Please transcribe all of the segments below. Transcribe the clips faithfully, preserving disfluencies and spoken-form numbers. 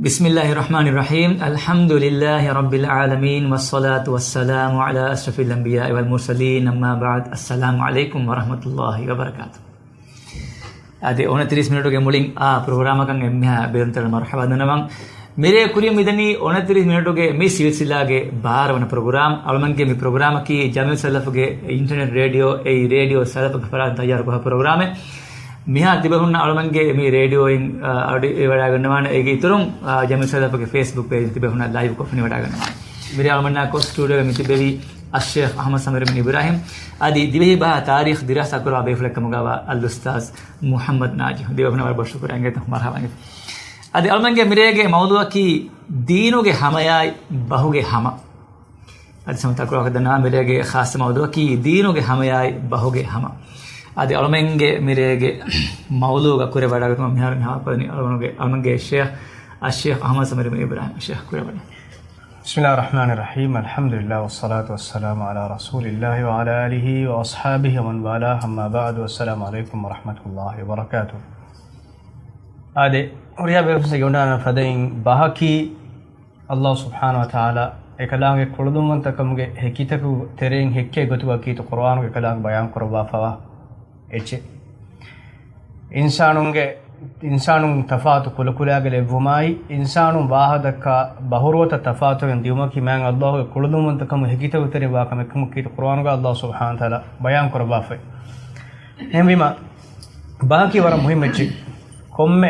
بسم الله الرحمن الرحيم. الحمد لله رب العالمين، والصلاة والسلام على أشرف الأنبياء والمرسلين، أما بعد. السلام عليكم ورحمة الله وبركاته. އަދި އޮނަތިރީސް މިނެޓުގެ މުޅިން އާ ޕްރޮގްރާމަކަށް އެންމެހާ ބޭރުންތައް މަރުޙަބާ ދަންނަވަން. މިރޭ ކުރިން މިދަނީ އޮނަތިރީސް މިނެޓުގެ މި ސިލްސިލާގެ ބާރަ ވަނަ ޕްރޮގްރާމް. އަޅުމެންގެ މި ޕްރޮގްރާމަކީ ޖަމީލް ސަލަފުގެ އިންޓަރނެޓް ރޭޑިއޯ، އެއީ ރޭޑިއޯ ސަލަފުގެ ފަރާތުން ތައްޔާރު ކުރާ ޕްރޮގްރާމެއް. މިހާ ތިބެހުންނަ އަޅުމެންގެ މި ރޭޑިއޯއިން، އަ، އަޑު އެވަޑައިގަންނަވާނެ. އޭގެ އިތުރުން، އަ، ޖަމީލް ސަލަފުގެ ފޭސްބުކް ޕޭޖް ތިބެހުންނަ ލައިވް ކޮށްފިނިވަޑައިގަންނަވާނެ. މިރޭ އަޅުމެންނާ ކޮށް ސްޓޫޑިއޯގަ މި ތިބެވީ އައްޝޭޚް އަޙްމަދު ސަމީރު ބިން އިބްރާހިމް، އަދި ދިވެހި ބަހާ ތާރީޚް ދިރާސާ ކުރާ ބޭފުޅެއް ކަމުގަވާ އަލްއުސްތާޛް މުޙައްމަދު ނާޖިޙް. ދިވެހި ބަހުން ވަރަށް ބޮޑަށް ޝުކުރު އަންގައިދެއްވަން މަރުޙަބާ. އަދި އަޅުމެންގެ މިރޭގެ މައުޟޫޢަކީ ދީނުގެ ހަމަޔާއި ބަހުގެ ހަމަ. އަދި ސަމަތާ ކުރާކަށް ދަންނަވާ މިރޭގެ ޚާއްޞަ މައުޟޫޢަކީ ދީނުގެ ހަމަޔާއި ބަހުގެ ހަމަ. އަދި އަޅުމެންގެ މިރޭގެ މައުޟޫޢަށް ކުރެވަޑައިގަތުމަށް މިހާރު މި ހާމަކޮށްދެނީ އަޅުމެންގެ، އަޅުމެންގެ ޝޭޚް އައްޝޭޚް އަޙްމަދު ސަމީރު ބިން އިބްރާހިމް. ޝޭޚް ކުރެވަޑައި. بسم الله الرحمن الرحيم. الحمد لله والصلاة والسلام على رسول الله وعلى آله وأصحابه ومن والاه. أما بعد. والسلام عليكم ورحمة الله وبركاته. އާދެ، ހުރިހާ ބޭފުޅުން ގެންނާނެ ފަދައިން ބަހަކީ ﷲ ސުބްޙާނަހޫ ވަތަޢާލާ އެކަލާނގެ ކުޅަދުންވަންތަކަމުގެ ހެކިތަކުގެ ތެރެއިން ހެއްކޭ ގޮތުގަ ކީރިތި ޤުރުއާނުގެ ކަލާނގެ ބަޔާން ކުރައްވާފަވާ އެއްޗެއް. އިންސާނުންގެ، އިންސާނުން ތަފާތު ކުލަކުލާގަ ލެއްވުމާއި، އިންސާނުން ވާހަކަދައްކާ ބަހުރުވަތައް ތަފާތުވެގެން ދިއުމަކީ މާތް ﷲ ގެ ކުޅަދުންވަންތަކަމުގެ ހެކިތަކުގެ ތެރެއިން ވާ ކަމެއް ކަމަށް ކީރިތި ޤުރުއާނުގަ ﷲ ސުބްޙާނަހޫ ވަތަޢާލާ ބަޔާން ކުރައްވާފައި. އެހެންވީމަ، ބަހަކީ ވަރަށް މުހިއްމު އެއްޗެއް. ކޮންމެ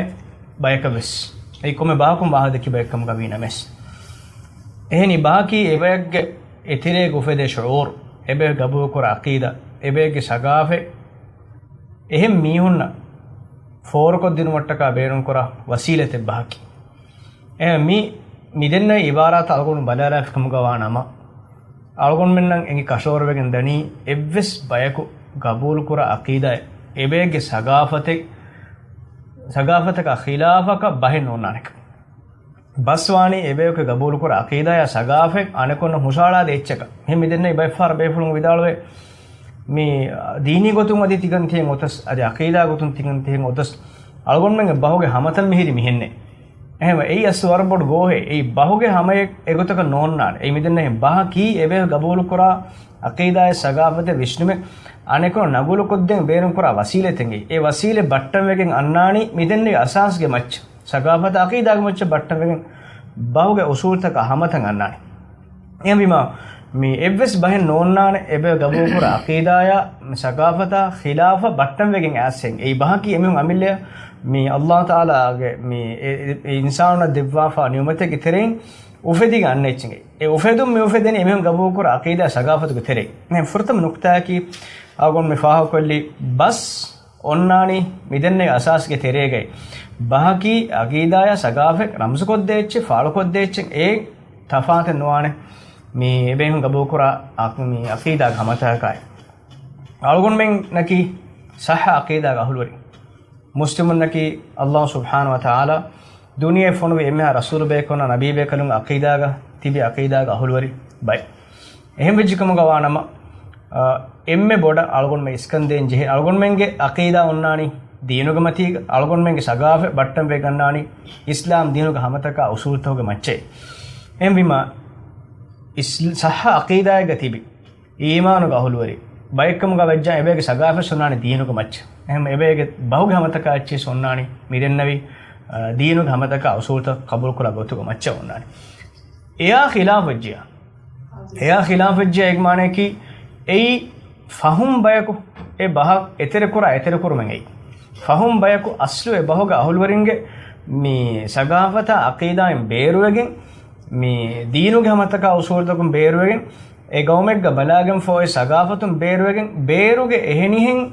ބަޔަކަށް ވެސް، އެއީ ކޮންމެ ބަހަކުން ވާހަކަ ދެއްކި ބައެއް ކަމުގަ ވީ ނަމަވެސް، އެހެނީ ބަހަކީ އެބައެއްގެ އެތެރޭގަ އުފެދޭ ޝުޢޫރު، އެބައެއް ގަބޫލުކުރާ ޢަޤީދާ، އެބައެއްގެ ސަގާފަތް، އެހެން މީހުންނަށް ފޯރުކޮށްދިނުމަށްޓަކާ ބޭނުންކުރާ ވަސީލަތެއް ބަހަކީ. އެހެން މި، މިދެންނެވި ޢިބާރާތަށް އަޅުގަނޑު ބަލާލާފި ކަމުގަ ވާ ނަމަ، އަޅުގަނޑުމެންނަށް އެނގި ކަށަވަރުވެގެން ދަނީ، އެއްވެސް ބަޔަކު ގަބޫލުކުރާ ޢަޤީދާއެއް، އެބައެއްގެ ސަގާފަތެއް، ސަގާފަތަކާ ޚިލާފަކަށް ބަހެއް ނޯންނާނެކަން. ބަސްވާނީ އެބަޔަކު ގަބޫލުކުރާ ޢަޤީދާއާ ސަގާފަތް އަނެކުންނަށް ހުށަހަޅާދޭ އެއްޗަކަށް. މި، މިދެންނެވި ބައެއްފަހަރަށް ބޭފުޅުން ވިދާޅުވޭ، މި ދީނީ ގޮތުން އަދި ތިގަން ތިހެން އޮތަސް، އަދި ޢަޤީދާ ގޮތުން ތިގަން ތިހެން އޮތަސް، އަޅުގަނޑުމެންގެ ބަހުގެ ހަމަތައް މިހިރީ މިހެންނޭ. އެހެންވެ، އެއީ އަސްލު ވަރަށް ބޮޑު ގޯހެއް. އެއީ ބަހުގެ ހަމައެއް އެގޮތަކަށް ނޯންނާނެ. އެއީ މިދެންނެވި ބަހަކީ އެބަޔަކު ގަބޫލުކުރާ ޢަޤީދާއެއް ސަގާފަތެއް ވިސްނުމެއް އަނެކުން ނަގުލުކޮށްދޭން ބޭނުންކުރާ ވަސީލަތެއް. އެ ވަސީލަތް ބައްޓަންވެގެން އަންނާނީ މިދެންނެވި އަސާސްގެ މައްޗަށް. ސަގާފަތާ ޢަޤީދާގެ މައްޗަށް ބައްޓަންވެގެން ބަހުގެ އުޞޫލުތަކާ ހަމަތައް އަންނާނެ. އެހެންވީމާ، މި އެއްވެސް ބަހެއް ނޯންނާނެ އެބަޔަކު ގަބޫލުކުރާ ޢަޤީދާއާ ސަގާފަތާ ޚިލާފަށް ބައްޓަންވެގެން އައިސް. އެއީ ބަހަކީ އެމީހުން އަމިއްލަޔަށް މި ﷲ ތަޢާލާގެ މި އެ، އެ، އެ އިންސާނުންނަށް ދެއްވާފާ ނިޢުމަތެއްގެ ތެރެއިން އުފެދިގެން އަންނަ އެއްޗެއް. އެ އުފެދުން މި އުފެދެނީ އެމީހުން ގަބޫލުކުރާ ޢަޤީދާ ސަގާފަތުގެ ތެރެއިން. މި ފުރަތަމަ ނުކުތާއަކީ އަޅުގަނޑު މި ފާހަގަކޮށްލީ ބަސް އޮންނާނީ މިދެންނެވި އަސާސްގެ ތެރޭގައި. ބަހަކީ ޢަޤީދާއާ ސަގާފަތް ރަމްޒުކޮށްދޭ އެއްޗެއް، ފާޅުކޮށްދޭ އެއްޗެއް. އެ ތަފާތެއް ނުވާނެ. މި އެބޭހުން ގަބޫލުކުރާ އަ، މި ޢަޤީދާގެ ހަމަތަކާއި. އަޅުގަނޑުމެންނަކީ ޞައްޙަ ޢަޤީދާގެ އަހުލުވެރިން. މުސްލިމުންނަކީ ﷲ ސުބްޙާނަހޫ ވަތަޢާލާ ދުނިޔެ ފޮނުވި އެންމެހާ ރަސޫލު ބޭކަލުންނާ ނަބީ ބޭކަލުން ޢަޤީދާގަ ތިބި ޢަޤީދާގެ އަހުލުވެރި ބައެއް. އެހެން ވެއްޖެ ކަމުގަ ވާ ނަމަ، އަ، އެންމެ ބޮޑަށް އަޅުގަނޑުމެން އިސްކަންދޭން ޖެހޭ، އަޅުގަނޑުމެންގެ ޢަޤީދާ އޮންނާނީ ދީނުގެ މަތީގަ، އަޅުގަނޑުމެންގެ ސަގާފަތް ބައްޓަންވެގަންނާނީ އިސްލާމް ދީނުގެ ހަމަތަކާ އުޞޫލުތަކުގެ މައްޗަށް. އެހެންވީމާ، އިސް، ޞައްޙަ ޢަޤީދާއެއްގަ ތިބި އީމާނުގެ އަހުލުވެރި ބައެއްކަމުގަ ވެއްޖާ އެބައެއްގެ ސަގާފަތް އޮންނާނީ ދީނުގެ މައްޗަށް. އެހެން އެބައެއްގެ ބަހުގެ ހަމަތަކާ އެއްޗިސް އޮންނާނީ މިދެންނެވި، އަ، ދީނުގެ ހަމަތަކާ އުޞޫލުތައް ޤަބޫލުކުރާ ގޮތުގެ މައްޗަށް އޮންނާނީ. އެޔާ ޚިލާފުވެއްޖިޔާ، އެޔާ ޚިލާފުވެއްޖިޔާ އޭގެ މާނަޔަކީ އެއީ ފަހުން ބަޔަކު އެ ބަހަށް އެތެރެކުރާ އެތެރެކުރުމެއް އެއީ. ފަހުން ބަޔަކު އަސްލު އެ ބަހުގެ އަހުލުވެރިންގެ މި ސަގާފަތާ ޢަޤީދާއިން ބޭރުވެގެން، މި ދީނުގެ ހަމަތަކާ އުޞޫލުތަކުން ބޭރުވެގެން، އެ ގައުމެއްގަ ބަލާގެންފަ އޮތް ސަގާފަތުން ބޭރުވެގެން، ބޭރުގެ އެހެނިހެން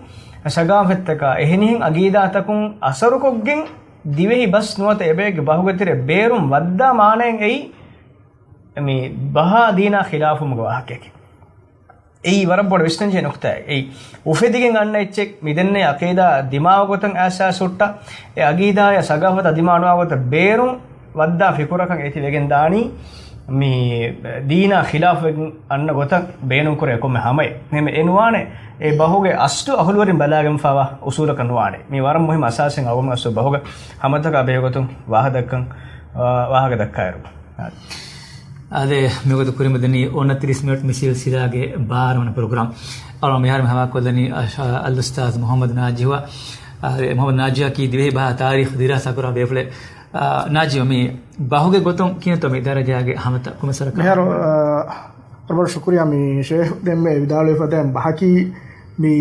ސަގާފަތްތަކާ، އެހެނިހެން ޢަޤީދާތަކުން އަސަރުކޮށްގެން، ދިވެހި ބަސް ނުވަތަ އެބައެއްގެ ބަހުގެ ތެރެ ބޭރުން ވައްދާ މާނައެއް އެއީ، މި ބަހާ ދީނާ ޚިލާފުވުމުގެ ވާހަކައެކޭ. އެއީ ވަރަށް ބޮޑު ވިސްނަންޖެހޭ ނުކުތާއެއް. އެއީ އުފެދިގެން އަންނަ އެއްޗެއް، މިދެންނެވި ޢަޤީދާ ދިމާވި ގޮތަށް އައިސް ހުއްޓާ، އެ ޢަޤީދާއާ ސަގާފަތާ ދިމާ ނުވާ ގޮތަށް ބޭރުން ވައްދާ ފިކުރަކަށް އެތި ވެގެން ދާނީ، މި ދީނާ ޚިލާފުވެގެން އަންނަ ގޮތަށް ބޭނުންކުރޭ ކޮންމެ ހަމައެއް. އެހެންވެ އެ ނުވާނެ އެ ބަހުގެ އަސްލު އަހުލުވެރިން ބަލާގެންފާވާ އުޞޫލަކަށް ނުވާނެ. މީ ވަރަށް މުހިއްމު އަސާސެއް އަޅުގަނޑު އަސްލު ބަހުގެ ހަމަތަކާ ބެހޭ ގޮތުން ވާހަކަ ދައްކަން ވާހަކަ ދައްކާއިރު. އާދެ، މިވަގުތު ކުރިމަދަނީ އޮނަތިރީސް މިނެޓް މި ސިލްސިލާގެ ބާރަ ވަނަ ޕްރޮގްރާމް. އަޅު މިހާރު މި ހަވާލުކޮށްލަނީ އަށް-، އަލްއުސްތާޒް މުޙައްމަދު ނާޖިހުއާ. އާދެ، މުޙައްމަދު ނާޖިހުއާ ކީ ދިވެހި ބަހާ ތާރީޚު ދިރާސާ ކުރާ ބޭފުޅެއް. އާ، ނާޖިހު މި ބަހުގެ ގޮތުން ކިހިނެއްތޯ މި ދަރަޖާގެ ހަމަތައް ކޮންމެސް ވަރަކަށް؟ މިހާރު، އާ، ވަރަށް ޝުކުރިއްޔާ މި ޝޭޚް ދެންމެ ވިދާޅުވެފަދައިން ބަހަކީ މި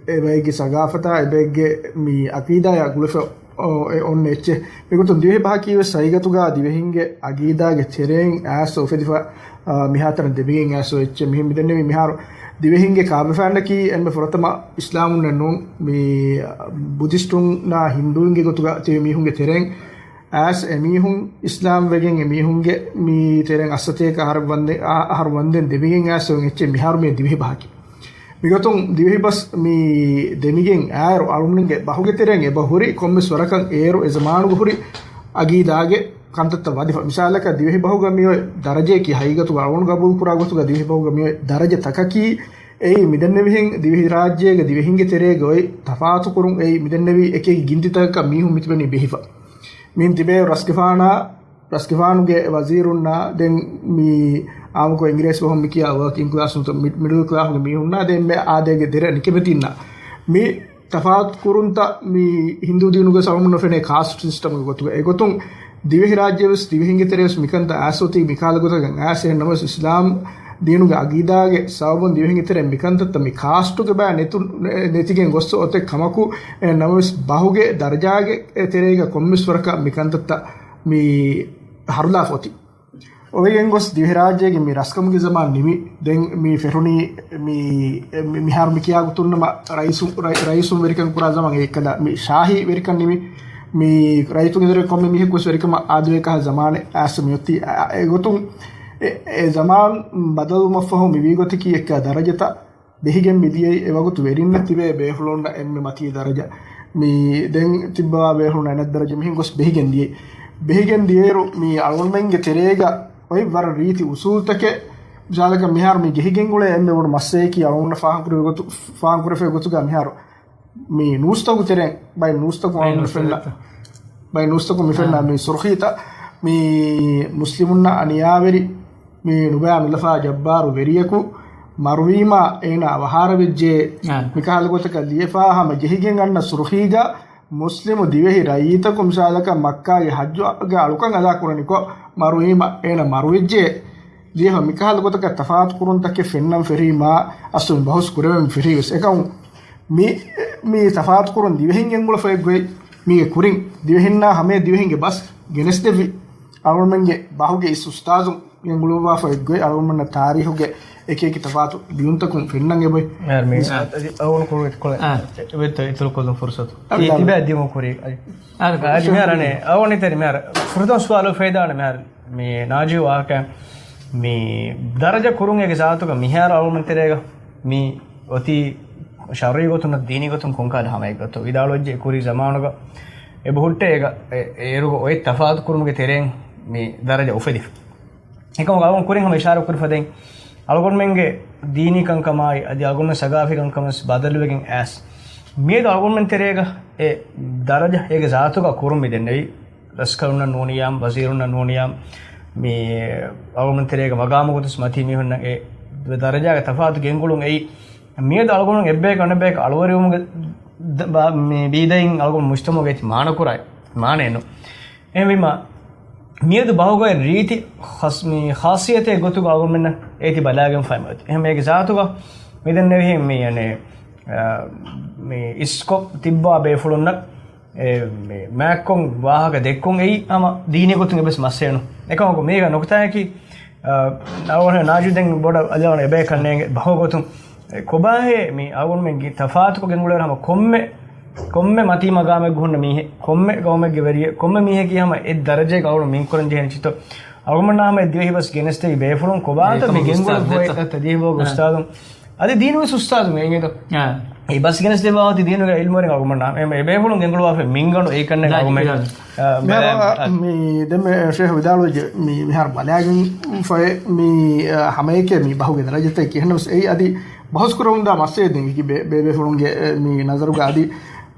އެބައެއްގެ ސަގާފަތާ އެބައެއްގެ މި އަޤީދާޔާ ގުޅިފަ އޮ، އެ އޮންނަ އެއްޗެއް. މިގޮތުން ދިވެހި ބަހަކީ ވެސް ހަގީގަތުގަ ދިވެހިންގެ އަގީދާގެ ތެރެއިން އައިސް އުފެދިފަ، އާ، މިހާތަނަށް ދެމިގެން އައިސް އޮތް އެއްޗެއް. މިހެން މިދެންނެވި މިހާރު ދިވެހިންގެ ކާބަފައިންނަކީ އެންމެ ފުރަތަމަ އިސްލާމުންނެއް ނޫން، މި ބުދިސްޓުންނާ ހިންދޫންގެ ގޮތުގަ ތިބި މީހުންގެ ތެރެއިން އައިސް އެމީހުން އިސްލާމް ވެގެން އެމީހުންގެ މި ތެރެއިން އައްސަތޭކަ އަހަރަށް ވަންދެ-، އަ-، އަހަރު ވަންދެން ދެމިގެން އައިސް އޮތް އެއްޗެއް މިހާރު މި ދިވެހި ބަހަކީ. މިގޮތުން ދިވެހި ބަސް މި ދެމިގެން އާއިރު އަޅުގަނޑުގެ ބަހުގެ ތެރެއިން އެބަ ހުރި ކޮންމެސް ވަރަކަށް އޭރު އެ ޒަމާނުގަ ހުރި އަގީދާގެ ކަންތައްތައް ވަދެފަ. މިސާލަކަށް ދިވެހި ބަހުގަ މިއޮތް ދަރަޖަޔަކީ ހަގީގަތުގަ އަޅުގަނޑު ގަބޫލު ކުރާ ގޮތުގަ ދިވެހި ބަހުގަ މިއޮތް ދަރަޖަ ތަކަކީ އެއީ މިދެންނެވިހެން ދިވެހިރާއްޖޭގެ ދިވެހިންގެ ތެރޭގަ އޮތް ތަފާތުކުރުން އެއީ މިދެންނެވި އެކި އެކި ގިންތިތަކަކަށް މީހުން މިތިބެނީ ބެހިފަ. މިހެން ތިބޭ ރަސްގެފާނާ ރަސްގެފާނުގެ ވަޒީރުންނާ ދެން މި އާއްމުކޮށް އިނގިރޭސި ބަހުން މިކިޔާ ވަރކިން ކްލާސް ނުތަ މިޑް-، މިޑްލް ކްލާސްގެ މީހުންނާ ދެން މެ އާދޭގެ ދެރަ ނިކެމެތީންނާ މި ތަފާތުކުރުންތައް މި ހިންދޫ ދީނުގެ ސަބަބުން ފެނޭ ކާސްޓް ސިސްޓަމްގެ ގޮތުގަ. އެގޮތުން ދިވެހިރާއްޖެ ވެސް ދިވެހިންގެ ތެރޭ ވެސް މިކަންތައް އައިސް އޮތީ މިކަހަލަ ގޮތަކަށް އައިސް. އެހެން ނަމަވެސް އިސްލާމް ދީނުގެ އަގީދާގެ ސަބަބުން ދިވެހިންގެ ތެރޭ މިކަންތައްތައް މި ކާސްޓުގެ ބައި ނެތު-، ނެތިގެން ގޮއްސަ އޮތެއް ކަމަކު، އެހެން ނަމަވެސް ބަހުގެ ދަރަޖާގެ ތެރޭގަ ކޮންމެސް ވަރަކަށް މިކަންތައްތައް މި ހަރުލާފަ އޮތީ. އޮވެގެން ގޮސް ދިވެހިރާއްޖޭގެ މި ރަސްކަމުގެ ޒަމާން ނިމި، ދެން މި ފެށުނީ މި، މި، މިހާރު މި ކިޔާ ގޮތުން ނަމަ ރައީސު-، ރައި-، ރައީސުން ވެރިކަން ކުރާ ޒަމާން އެއްކަލަ މި ޝާހީ ވެރިކަން ނިމި، މި ރައްޔިތުންގެ ތެރޭ ކޮންމެ މީހަކު ވެސް ވެރިކަމަށް އާދެވޭ ކަހަލަ ޒަމާނެއް އައިސް މިއޮތީ. އެ، އެގޮތުން އެ، އެ ޒަމާން ބަދަލުވުމަށްފަހު މިވީ ގޮތަކީ އެއްކަ ދަރަޖަތައް ބެހިގެން މިދިޔައީ އެވަގުތު ވެރިންނަށް ތިބޭ ބޭފުޅުންނަށް އެންމެ މަތީ ދަރަޖަ. މި ދެން ތިއްބަވާ ބޭފުޅުންނަށް އަނެއް ދަރަޖަ މިހެން ގޮސް ބެހިގެން ދިޔައީ. ބެހިގެން ދިޔައިރު މި އަޅުގަނޑުމެންގެ ތެރޭގަ އޮތް ވަރަށް ރީތި އުސޫލްތަކެއް، މިސާލަކަށް މިހާރު މި ޖެހިގެން އުޅޭ އެންމެ ބޮޑު މައްސަލަޔަކީ އަޅުގަނޑަށް ފާހަގަކުރެވޭ ގޮތު-، ފާހަގަކުރެވޭ ގޮތުގަ މިހާރު މި ނޫސްތަކު ތެރެއިން ބައެއް ނޫސްތަކު ބައެއް އަޅުގަނޑު ފެންނަ، ނޫސްތަކު. ބައެއް ނޫސްތަކު މި ފެންނަ އާ. މި ސުރުޚީތައް މި މުސްލިމުންނަށް އަނިޔާވެރި މި ނުބަޔާ ނުލަފާ ޖައްބާރު ވެރިޔަކު މަރުވީމާ އޭނާ ވަހާރަވެއްޖެ. އާ. މިކަހަލަ ގޮތަކަށް ލިޔެފާ ހަމަ ޖެހިގެން އަންނަ ސުރުޚީގަ މުސްލިމު ދިވެހި ރައްޔިތަކު މިސާލަކަށް މައްކާގެ ޙައްޖުގެ އަޅުކަން އަދާކުރަނިކޮށް މަރުވީމަ އޭނަ މަރުވެއްޖެ ލިޔެފަ މިކަހަލަ ގޮތަކަށް ތަފާތު ކުރުންތަކެއް ފެންނަން ފެށީމާ އަސްލު މި ބަހުސް ކުރެވެން ފެށީ ވެސް. އެކަމު މި، މި ތަފާތު ކުރުން ދިވެހިން ގެންގުޅަފަ އެއްގޮތް މީގެ ކުރިން ދިވެހިންނާ ހަމަޔަށް ދިވެހިންގެ ބަސް ގެނެސްދެއްވި އަޅުގަނޑުމެންގެ ބަހުގެ އިސް އުސްތާޒުން ގެންގުޅުއްވާފަ އެއްގޮތް އަޅުގަނޑުމެންނަށް ތާރީހުގެ އެކި އެކި ތަފާތު ލިޔުންތަކުން ފެންނަން އެބޮތް. މި އަ، އަދި އަޅުގަނޑު ކުރު އެއްކޮޅެއް އާ. އެބައްތަ އިތުރު ކޮށްލުން ފުރުސަތު. އަ، މި ތިބޭ ދިމު ކުރީ. އަ، އަ، އަދި މިހާރަނެ އަވަނިތެރި މިހާރ ފުރަތަމަ ސުވާލު ފޭދާނެ މިހާރ މި ނާޖޫ ވާހަކަ މި ދަރަޖަ ކުރުން އޭގެ ޒާތުގަ މިހާރ އަޅުގަނޑު ތެރޭގަ މި އޮތީ ޝަރުޢީ ގޮތުން ނަތް ދީނީ ގޮތުން ކޮންކަހަލަ ހަމައެއްގަތޯ ވިދާޅުވެއްޖެ ކުރީ ޒަމާނުގަ އެބަ ހުއްޓޭ އޭގަ އެ-، އޭރުގަ އޮތް ތަފާތު ކުރުމުގެ ތެރެއިން މި ދަރަޖަ އުފެދިފަ. އެކަމަކު އަޅުގަނޑު ކުރިން ހަމަ އިޝާރާތް ކުރި ފަދައިން އަޅުގަނޑުމެންގެ ދީނީ ކަންކަމާއި އަދި އަޅުގަނޑުމެން ސަގާފީ ކަންކަމަސް ބަދަލުވެގެން އައިސް މިއަދު އަޅުގަނޑުމެން ތެރޭގަ އެ ދަރަޖަ އޭގެ ޒާތުގަ ކުރުން މި ދެންނެވީ. ރަސްކަލުންނަށް ނޫނިޔާމް، ވަޒީރުންނަށް ނޫނިޔާމް، މި އަޅުގަނޑު ތެރޭގަ މަގާމު ގޮތަސް މަތީ މީހުންނަށް އެ ދަރަޖާގެ ތަފާތު ގެންގުޅުން އެއީ. މިއަދު އަޅުގަނޑު އެއްބަޔަކު އަނެއްބަޔަކަށް އަޅުވެރިވުމުގެ ދ-، ބާ-، މި ބީދައިން އަޅުގަނޑު މުޖްތަމަޢުގައި އޭތި މާނަކުރާ މާނައެއް ނޫން. އެހެންވީމާ، މިއަދު ބަހުގައި ރީތި ޚާސް-، މި ޚާއްޞިއްޔަތެއް ގޮތުގަ އަޅުގަނޑުމެންނަށް އޭތި ބަލާގެންފައި އޮތީ. އެހެން އޭގެ ޒާތުގަ މި ދެންނެވިހެން މި، އަނެ، އާ، މި އިސްކޮށް ތިއްބާ ބޭފުޅުންނަށް އެ، މި މާތްކޮށް ވާހަކަ ދެއްކުން އެއީ ހަމަ ދީނީ ގޮތުން އެއްވެސް މައްސަލައެއް ނޫން. އެކަމަކު މީގަ ނުކުތާއަކީ، އަ، އަޅުގަނޑު ނާޖޫ ދެން ބޮޑަށް އަލިއަޅުގަނޑު އެބަޔަކަށް ނޭނގެ ބަހުގެ ގޮތުން، އެ، ކޮބާހޭ މި އަޅުގަނޑުމެން ގި-، ތަފާތުކޮށް ގެންގުޅޭ ހަމަ ކޮންމެ، ކޮންމެ މަތީ މަގާމެއްގަ ހުންނަ މީހެއް، ކޮންމެ ގައުމެއްގެ ވެރިއެއް، ކޮންމެ މީހަކީ ހަމަ އެއް ދަރަޖައެއްގަ އަޅުގަނޑު މިންކުރަން ޖެހޭނެ ޗިތޯ. އަޅުގަނޑުމެންނާ ހަމަ އެއް ދިވެހި ބަސް ގެނެސްދެވި ބޭފުޅުން ކޮބާތޯ މި ގެންގުޅުއްވައި އެތަ ދިވެހި ބަހުގެ އުސްތާޒުން. އަދި ދީނުވެސް އުސްތާޒު މި އެނގޭތޯ. އާ. އެ ބަސް ގެނެސްދެއްވާ އޮތީ ދީނުގެ އިލްމުވެރިން އަޅުގަނޑުމެންނާ. އެ، އެ ބޭފުޅުން ގެންގުޅުވާފައި މިންގަނޑު އެއްކަންނޭނގެ އަޅުގަނޑުމެން. އާ، މިހާރު، ބަލާ-، އާ. މި ދެންމެ ޝޭހް ވިދާޅުވެއްޖެ މި މިހާރު ބަލާގެންފައި މި، އާ، ހަމައެކޭ މި ބަހުގެ ދަރަޖަތައް ކިހިނެއްވެސް އެއީ އަދި ބަހުސް ކުރަމުންދާ މައްސަލަ ދެން އެކި ބޭ-، ބޭބޭފުޅުންގެ، އެ، މި ނަޒަރުގަ އަދި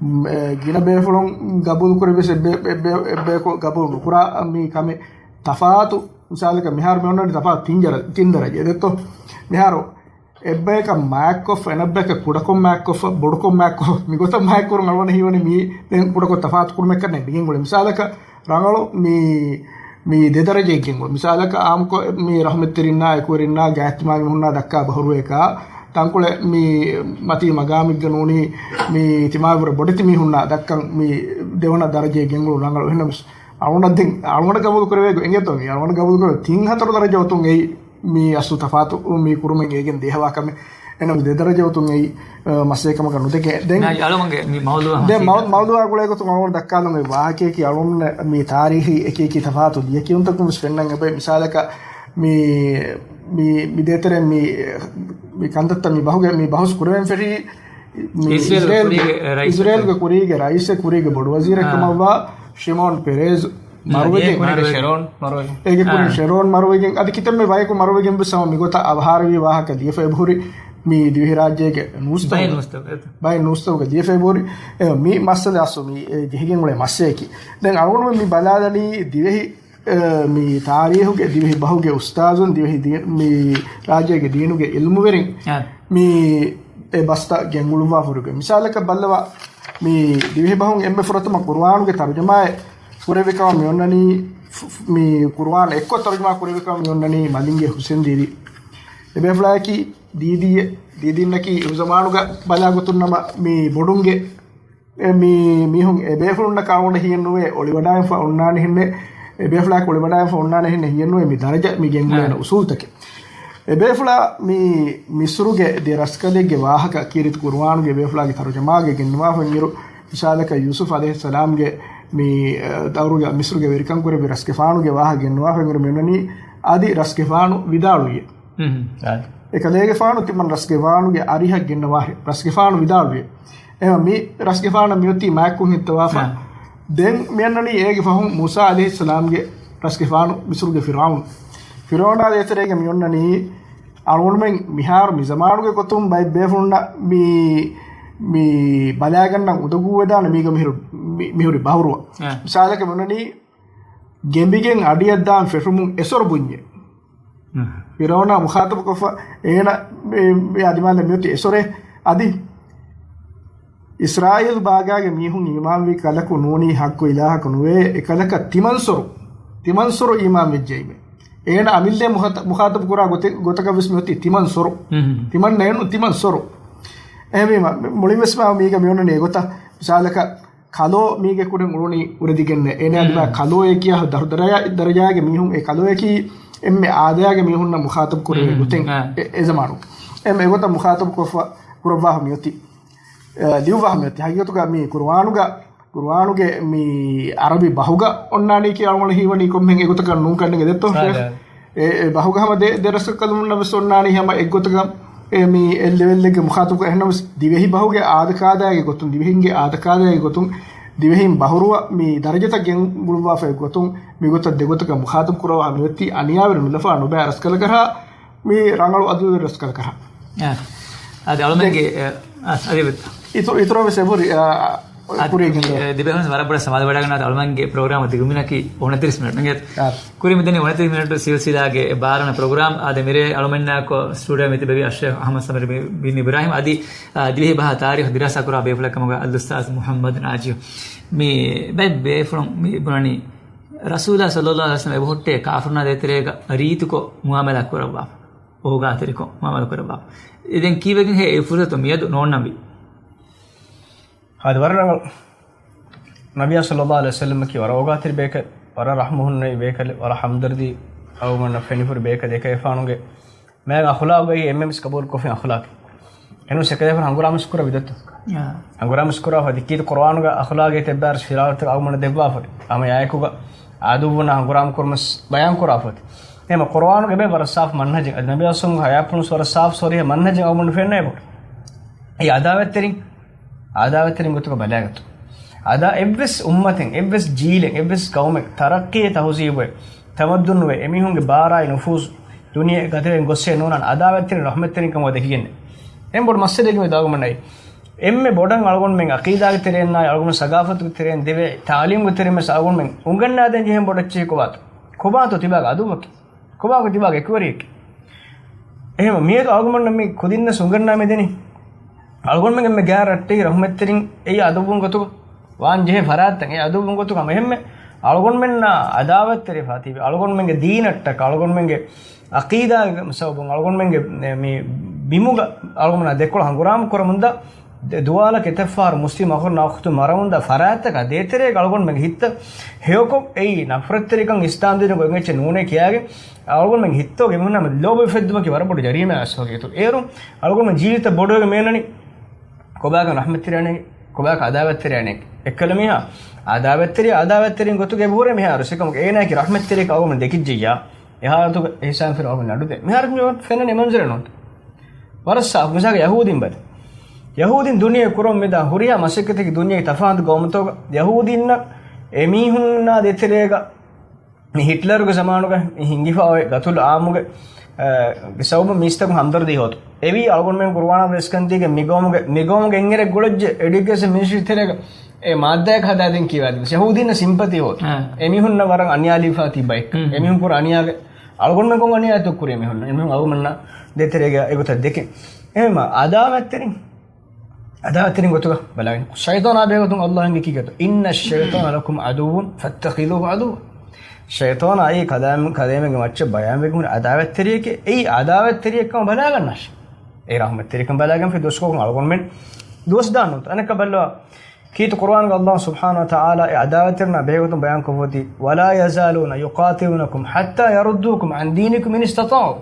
މް، އެ، ގިނަ ބޭފުޅުން ގަބޫލު ކުރެވިޔަސް އެއްބެ-، އެއްބެ-، އެއްބަޔަކު ގަބޫލު ނުކުރާ މި ކަމެއް. ތަފާތު މިސާލަކަށް މިހާރު މި އޮންނަނީ ތަފާތު ތިން ޖަރ-، ތިން ދަރަޖަ ދެއްތޯ. މިހާރު އެއްބަޔަކަށް މާތްކޮށްފަ، އެނަށްބަޔަކަށް ކުޑަކޮށް މާތްކޮށްފަ، ބޮޑުކޮށް މާތްކޮށް، މިގޮތަށް މާތްކުރުން އަޅުގަނޑަށް ހީވަނީ މީ ދެން ކުޑަކޮށް ތަފާތު ކުރުމެއްކަންނޭ މިގެންގުޅޭ. މިސާލަކަށް ރަނގަޅު މި، މި ދެ ދަރަޖައެއްގެންގުޅޭ. މިސާލަކަށް އާއްމުކޮށް މި ރަހުމަތްތެރިންނާ، އެކުވެރިންނާ، ގާތްތިމާގެ މީހުންނާ ދައްކާ ބަހުރުވައަކާ، ތަންކޮޅެއް މި މަތީ މަގާމެއްގަ ނޫނީ މި ތިމާވަރަށް ބޮޑެތި މީހުންނާ ދައްކަން މި ދެވަނަ ދަރަޖައެއް ގެންގުޅުން ރަނގަޅު. އެހެންނަމަސް އަޅުގަނޑަށް ދެން އަޅުގަނޑަށް ގަބޫލު ކުރެވޭ އެނގޭތޯ މި އަޅުގަނޑަށް ގަބޫލު ކުރެވޭ ތިން ހަތަރު ދަރަޖަ އޮތުން އެއީ މި އަސްލު ތަފާތު މި ކުރުމެއް އޭގެން ދޭހަވާ ކަމެއް. އެނަމަ ދެ ދަރަޖަ އޮތުން އެއީ، އަ، މައްސަލައެއް ކަމަކަށް ނުދެކޭ. ދެން އަޅުގަނޑުގެ މި މައުޟޫޢަށް ދެން މައު-، ހަމަ މައުޟޫޢާ ގުޅޭ ގޮތުން އަޅުގަނޑު ދައްކާލަން އޮތް ވާހަކަޔަކީ އަޅުގަނޑު މި ތާރީޚީ އެކި އެކި ތަފާތު ލިޔެކިޔުންތަކުން ވެސް ފެންނަން އެބައި. މިސާލަކަށް މި، މި، މި ދޭތެރޭ މި، މި ކަންތައްތައް މި ބަހުގެ، މި ބަހުސް ކުރެވެން ފެށީ މި އިސްރޭލު އިސްރޭލް، ކުރީގެ ރައީސް އިސްރޭލްގެ ކުރީގެ ރައީސެއް ކުރީގެ ބޮޑު ވަޒީރެއް އާ. ކަމަށްވާ ޝިމޯން ޕެރޭޒް މަރުވެގެން. މަރުވެގެން. ޝެރޯން މަރުވެގެން. އޭގެ ކުރިން އާ. ޝެރޯން މަރުވެގެން. އަދި ކިތަންމެ ބަޔަކު މަރުވެގެން ވެސް ހަމަ މިގޮތަށް އަވަހާރަވި ވާހަކަ ލިޔެފަ އެބަހުރި މި ދިވެހިރާއްޖޭގެ ނޫސްތައް. ބައެއް ނޫސްތައް. ބައެއް ނޫސްތަކުގެ ލިޔެފަ އެބަހުރި. އެ، މި މައްސަލަ އަސްލު މި، އެ، ޖެހިގެން އުޅޭ މައްސަލައަކީ. ދެން އަޅުގަނޑު މި ބަލާލަނީ ދިވެހި، އެ، މި ތާރީހުގެ ދިވެހި ބަހުގެ އުސްތާޒުން ދިވެހި ދީ-، މި ރާއްޖޭގެ ދީނުގެ އިލްމުވެރިން އާ. މި އެ ބަސްތައް ގެންގުޅުއްވާފަ ހުރިގޮތް. މިސާލަކަށް ބައްލަވާ މި ދިވެހި ބަހުން އެންމެ ފުރަތަމަ ޤުރުއާނުގެ ތަރުޖަމާއެއް ކުރެއްވި ކަމަށް މި އޮންނަނީ، ފު-، ފު-، މި ޤުރުއާން އެއްކޮށް ތަރުޖަމާ ކުރެއްވި ކަމަށް މި އޮންނަނީ މަލިންގެ ހުސެން ދީދީ. އެބޭފުޅާއަކީ ދީދީއެއް، ދީދީންނަކީ އެހުޒަމާނުގަ ބަލާގޮތުން ނަމަ މި ބޮޑުންގެ އެ މި މީހުން އެބޭފުޅުންނަކާ އަޅުގަނޑަށް ހީއެއްނުވޭ، އޮޅިވަޑާއިފަ އޮންނާނެ ހެންނެއް، އެބޭފުޅާއަކު އޮޅިވަޑާއިފަ އޮންނާނެ ހެންނެއް ހީއެއްނުވޭ މި ދަރަޖަ މި ގެންގުޅޭނެ އާ. އުސޫލުތަކެއް. އެބޭފުޅާ މި މިސްރުގެ ދެ ރަސްކަލެއްގެ ވާހަކަ ކީރިތި ޤުރުއާނުގެ އެބޭފުޅާގެ ތަރުޖަމާގައި ގެންނަވާފަ އިރު، މިސާލަކަށް ޔޫސުފް ޢަލައިހިއްސަލާމްގެ މި، އަ، ދައުރުގަ މިސްރުގެ ވެރިކަން ކުރެއްވި ރަސްގެފާނުގެ ވާހަކަ ގެންނަވާފަ އިރު މި އޮންނަނީ އަދި ރަސްގެފާނު ވިދާޅުވިއެ. ހުން. އާ. އެކަލޭގެފާނު ތިމަން ރަސްގެފާނުގެ އަރިހަށް ގެންނަވާހެ. ރަސްގެފާނު ވިދާޅުވިއެ. އެމަ މި ރަސްގެފާނަށް މިއޮތީ މާތްކޮށް ހިއްތަވާފަ. އާ. ދެން މިއަންނަނީ އޭގެ ފަހުން މޫސާ ޢަލައިހިއްސަލާމްގެ ރަސްގެފާނު މިސުރުގެ ފިރުޢައުން. ފިރުޢައުނާ ދޭތެރޭގަ މި އޮންނަނީ އަޅުގަނޑުމެން މިހާރު މި ޒަމާނުގެ ގޮތުން ބައެއް ބޭފުޅުންނަށް މި، މި ބަލާގަންނަން އުނދަގޫވެދާނެ މީގަ މިހުރި، މި، މިހުރި ބަހުރުވަ. އާ. މިސާލަކަށް މި އޮންނަނީ ގެނބިގެން އަޑިއަށްދާން ފެށުމުން އެސޮރު ބުންޏެ. ނަ. ފިރައުނާ މުޚާތަބުކޮށްފަ އޭނަ މި، މި އަދި މާލެ މިއޮތީ އެސޮރެ އަދި އިސްރާއީލް ބާގާގެ މީހުން އީމާންވި ކަލަކު ނޫނީ ޙައްޤު އިލާހަކު ނުވޭ، އެކަލަކަށް ތިމަންސޮރު، ތިމަންސޮރު އީމާން ވެއްޖައީމޭ. އޭނަ އަމިއްލައިން މުޚާތަ-، މުޚާތަބު ކުރާ ގޮތެއް، ގޮތަކަށް ވެސް މިއޮތީ ތިމަންސޮރު. މުހު. ތިމަން ނޭނު، ތިމަންސޮރު. އެހެންވީމަ، މި-، މުޅިން ވެސް މާ މީގަ މިއޮންނަނީ އެގޮތަށް. މިސާލަކަށް ކަލޯ މީގެ ކުރިން އުޅުނީ އުރެދިގެންނޭ. އޭނަ މް. އަދި ކަލޯއެކިޔާ ދަރު ދަރަޔާ-، ދަރަޖާގެ މީހުން، އެ ކަލޯއެކީ އެންމެ އާދަޔާގެ މީހުންނަށް މުޚާތަބު ކުރެވޭ މް. ގޮތެއް އާ. އެ، އެ ޒަމާނު. އެންމެ އެގޮތަށް މުޚާތަބު ކޮށްފަ، ކުރައްވާފަ މިއޮތީ. އެ، ލިޔުއްވާފަ މިއޮތީ. ހަގީގަތުގަ މި ޤުރުއާނުގަ، ޤުރުއާނުގެ މި ޢަރަބި ބަހުގަ އޮންނާނީކީ އަޅުގަނޑަށް ހީވަނީ ކޮންމެހެން އެގޮތަކަށް ނޫން ކަންނޭނގެ ދެއްތޯ؟ އާ، އާ. އެ، އެ ބަހުގަ ހަމަ ދެ، ދެ ރަސްކަލުންނަށް ވެސް އޮންނާނީ ހަމަ އެއްގޮތަކަށް އެ މި އެއް ލެވެލްއެއްގެ މުޚާތަބު. އެހެންނަމަވެސް ދިވެހި ބަހުގެ އާދަކާދައިގެ ގޮތުން، ދިވެހިންގެ އާދަކާދައިގެ ގޮތުން، ދިވެހިން ބަހުރުވަ މި ދަރަޖަތައް ގެންގުޅުއްވާފައި ގޮތުން، މިގޮތަށް ދެގޮތަކަށް މުޚާތަބު ކުރައްވާ މިއޮތީ އަނިޔާވެރި ނުލަފާ ނުބައި ރަސްކަލަކަށާ، މި ރަނގަޅު އަދުލުވެރި ރަސްކަލަކަށާ. އާ. އަދި އަޅުމެންގެ، ދެ-، އާ، އަދި ވެ-، އިތު-، އިތުރަށް ވެސް އެބުރި، އާ، އަދި ކުރިޔަށް ގެންދަވާ. އެ، ދިވެހި ވަރަށް ބޮޑަށް ސަމާލުވެވަޑައިގަންނަވާތި. އަޅުމެންގެ ޕްރޮގްރާމް ދިގުމިނަކީ އޮނަތިރީސް މިނެޓް ނެގެ. އާ. ކުރިން މިދަނީ އޮނަތިރީސް މިނެޓް ސިލްސިލާގެ ބާރަ ވަނަ ޕްރޮގްރާމް. އާދެ، މިރޭ އަޅުމެންނާކޮ ސްޓޫޑިއޯ މިތިބެވި އައްޝޭޚް އަޙްމަދު ސަމިރު ބިން އިބްރާހިމް އަދި، އާ، ދިވެހި ބަހާ ތާރީޚު ދިރާސާ ކުރާ ބޭފުޅެއް ކަމުގަ އަލްއުސްތާޛު މުޙައްމަދު ނާޖިޔު. މި ބައެއް ބޭފުޅުން މި ބުނަނީ، ރަސޫލާ ޞައްލައްލާހު ޢަލައިހި ވަސައްލަމަ އެބަހުއްޓޭ ކާފަރުންނާ ދޭތެރޭގަ ރީތިކޮށް މުއާމަލާ ކުރައްވާފަ. އޯގާތެރިކޮށް މުއާމަލާ ކުރައްވާފަ. އެ ދެން ކީއްވެގެންހޭ އެ ފުރުސަތު މިއަދު ނޯންނަންވީ؟ އާދެ، ވަރަށް ރަނގަޅު. ނަބިއްޔާ ޞައްލައްލާހު ޢަލައިހި ވަސައްލަމަކީ ވަރަށް އޯގާތެރި ބޭކަލެއް، ވަރަށް ރަޙްމަ ހުންނެވި ބޭކަލެއް، ވަރަށް ހަމްދަރްދީ އަޅުގަނޑަށް ފެނިފުރި ބޭކަލެއް. އެކަލޭގެފާނުގެ މާތް އަޚުލާގައި އެންމެންވެސް ގަބޫލުކޮށްފިން އަޚުލާގެއް. އެނޫންސް އެކަލޭގެފާނު ހަނގުރާމަވެސް ކުރާ ވިދަތު. އާ. ހަނގުރާމަވެސް ކުރާފަ ދެއްކީތު ޤުރުއާނުގަ އަޚުލާގެއް ތެއްބާރަސް ފިރާވަތަށް އަޅުގަނޑަށް ދެއްވާފަ. ހަމަ އެއާއެކުގަ އާދޫވުންނާ ހަނގުރާމަ ކުރުމަސް ބަޔާން ކުރާފަ. އެހެމަ ޤުރުއާނުގެ ބޭ ވަރަށް ސާފު މަންހަޖެއް. އަދި ނަބިއްޔާ ޞައްލައްލާހު ޢަލައިހި ވަސައްލަމަ ޙަޔާތްޕުޅުން ވަރަށް ސާފު ސޮރީހަ މަންހަޖެއް އަޅުގަނޑު ފެންނަ އެބަ. އެ އަދާވަތްތެރިން އާދާވެތެރިން ގޮތުގަ ބަލާގަތު. އާދާ އެއްވެސް އުއްމަތެއް، އެއްވެސް ޖީލެއް، އެއްވެސް ގައުމެއް، ތަރައްޤީއެއް ތަހުޒީބުއެއް، ތަމައްދުންވެ، އެމީހުންގެ ބާރާއި ނުފޫޒު، ދުނިޔެ ގަދަވެން ގޮއްސޭ ނޫނާން އާދާވެތެރިން ރަޙްމަތްތެރިން ކަމުގަ ދެކިގެންނެ. އެން ބޮޑު މައްސަލައެއް މި ދާގަމަންނައި. އެންމެ ބޮޑަށް އަޅުގަނޑުމެން އަޤީދާގެ ތެރެއިންނާއި އަޅުގަނޑު ސަގާފަތުގެ ތެރެއިން ދެވޭ ތާލީމުގެ ތެރެއިން ވެސް އަޅުގަނޑުމެން އުނގަންނާދޭން ޖެހޭން ބޮޑަށް އެއްޗެހި ކޮބާތޯ؟ ކޮބާތޯ ތިބާގެ އަދުއްވަކީ؟ ކޮބާކޮ ތިބާގެ އެކުވެރިއެއް؟ އެހެން މިއަދު އަޅުގަނޑުމެން މި ކުދިންނަސް އުނގަންނާ މިދެނީ އަޅުގަނޑުމެން އެންމެ ގާތް ރައްޓެހި ރަޙްމަތްތެރިން އެއީ އަދުއްވުން ގޮތުގަ ވާން ޖެހޭ ފަރާތްތައް އެ އަދުއްވުން ގޮތުގަ އެހެންމެ އަޅުގަނޑުމެންނާ އަދާވަތްތެރިފާ ތިބި އަޅުގަނޑުމެންގެ ދީނަށްޓަކާ އަޅުގަނޑުމެންގެ އަޤީދާގެ ސަބަބުން އަޅުގަނޑުމެންގެ މި ބިމުގަ އަޅުގަނޑުމެންނާ ދެކޮޅަށް ހަނގުރާމަ ކުރަމުންދާ ދެ ދުވާލަކަށް އެތައް ފަހަރު މުސްލިމް އަޚުންނާ އުޚްތުން މަރަމުންދާ ފަރާތްތަކާ ދޭތެރޭގަ އަޅުގަނޑުމެންގެ ހިތަށް ހެޔޮކޮށް އެއީ ނަފްރަތްތެރިކަން އިސްލާމްދީނުގެ އޮތް އެއްޗެއް ނޫނޭ ކިޔާގެން އަޅުގަނޑުމެންގެ ހިތުގަ އެމީހުންނާ ލޯބި އުފެއްދުމަކީ ވަރަށް ބޮޑު ޖަރީމާއެއް ވެސް ވަގީތު. އޭރުން އަޅުގަނޑުމެން ޖީވިތައް ބޮޑުވެގެން މިއަންނަނީ ކޮބާކަން ރަޙްމަތްތެރިއަނެއް، ކޮބާކަން އަދާވަތްތެރިއަނެއް. އެއްކަލަ މީހާ އަދާވަތްތެރި އަދާވަތްތެރިން ގޮތުގަ އެބަހުރޭ މިހާރު ސެކަމުގެ އޭނާއަކީ ރަޙްމަތްތެރިއަކަށް އަޅުގަނޑުމެން ދެކިއްޖެއްޔާ އެހާލަތުގަ އިޙްސާން ފިރި އަޅުގަނޑު ނަޑުދޭ. މިހާރު މި ފެންނަނީ މަންޒަރެއް ނޫންތަ؟ ވަރަށް ސާފު. މިސާލަކަށް ޔަހޫދީން ބަލަ. ޔަހޫދީން ދުނިޔެ ކުރަން މިދާ ހުރިހާ މަސައްކަތަކީ ދުނިޔޭގެ ތަފާތު ގައުމުތަކުގަ ޔަހޫދީންނަށް އެމީހުންނާ ދޭތެރޭގަ މި ހިޓްލަރުގެ ޒަމާނުގަ މި ހިނގިފަ އޮތް ގަތުލު އާއްމުގެ، އަ، ގެ ސަބަބުން މީސްތަކުން ހަމްދަރްދީ ހޯދު. އެވީ އަޅުގަނޑުމެން ޤުރުއާނާ ވެސްކަން ދީގެ މިގައުމުގެ، މިގައުމުގެ އެންގެރެއް ގުޅައްޖެ އެޑިއުކޭޝަން މިނިސްޓްރީ ތެރޭގަ އެ މާއްދާއެއް ހަދާދޭން ކީވާ ދިން. ޔަހޫދީންނަށް ސިމްޕަތީ ހޯދު. އެމީހުންނަށް ވަރަށް އަނިޔާ ލިބިފާ ތިބައި. އެމީހުން ކުރ އަނިޔާގެ އަޅުގަނޑުމެން ކޮން އަނިޔާތައް ކުރި އެމީހުން؟ އެމީހުން އަޅުގަނޑުމެންނާ ދޭތެރޭގަ އެގޮތަށް ދެކެން. އެހެންމަ އަދާވަތްތެރިން އަދާވަތްތެރިން ގޮތުގަ ބަލާގެން. ޝައިޠާނާ ބެހޭގޮތުން ﷲ އެނގި ކީ ގޮތު؟ "إن الشيطان لكم عدو فاتخذوه عدوا." ޝައިޠާނާ އެއީ ކަލާމް-، ކަލޭމެންގެ މައްޗަށް ބަޔާންވެގެން ހުރި އަދާވަތްތެރިއެކޭ. އެއީ އަދާވަތްތެރިއެއްކަމަށް ބަލާގަންނާށެ. އެ ރަޙްމަތްތެރިކަން ބަލާގެންފި ދުވަސްކޮޅަކުން އަޅުގަނޑުމެން ދުވަސް ދާން ނޫންތަ؟ އަނެއްކާ ބައްލަވާ. ކީރިތި ޤުރުއާނުގަ ﷲ ސުބްޙާނަހޫ ވަތަޢާލާ އެ އަދާވަތްތެރިންނާ ބެހޭގޮތުން ބަޔާން ކޮށްފައޮތީ، "ولا يزالون يقاتلونكم حتى يردوكم عن دينكم إن استطاعوا."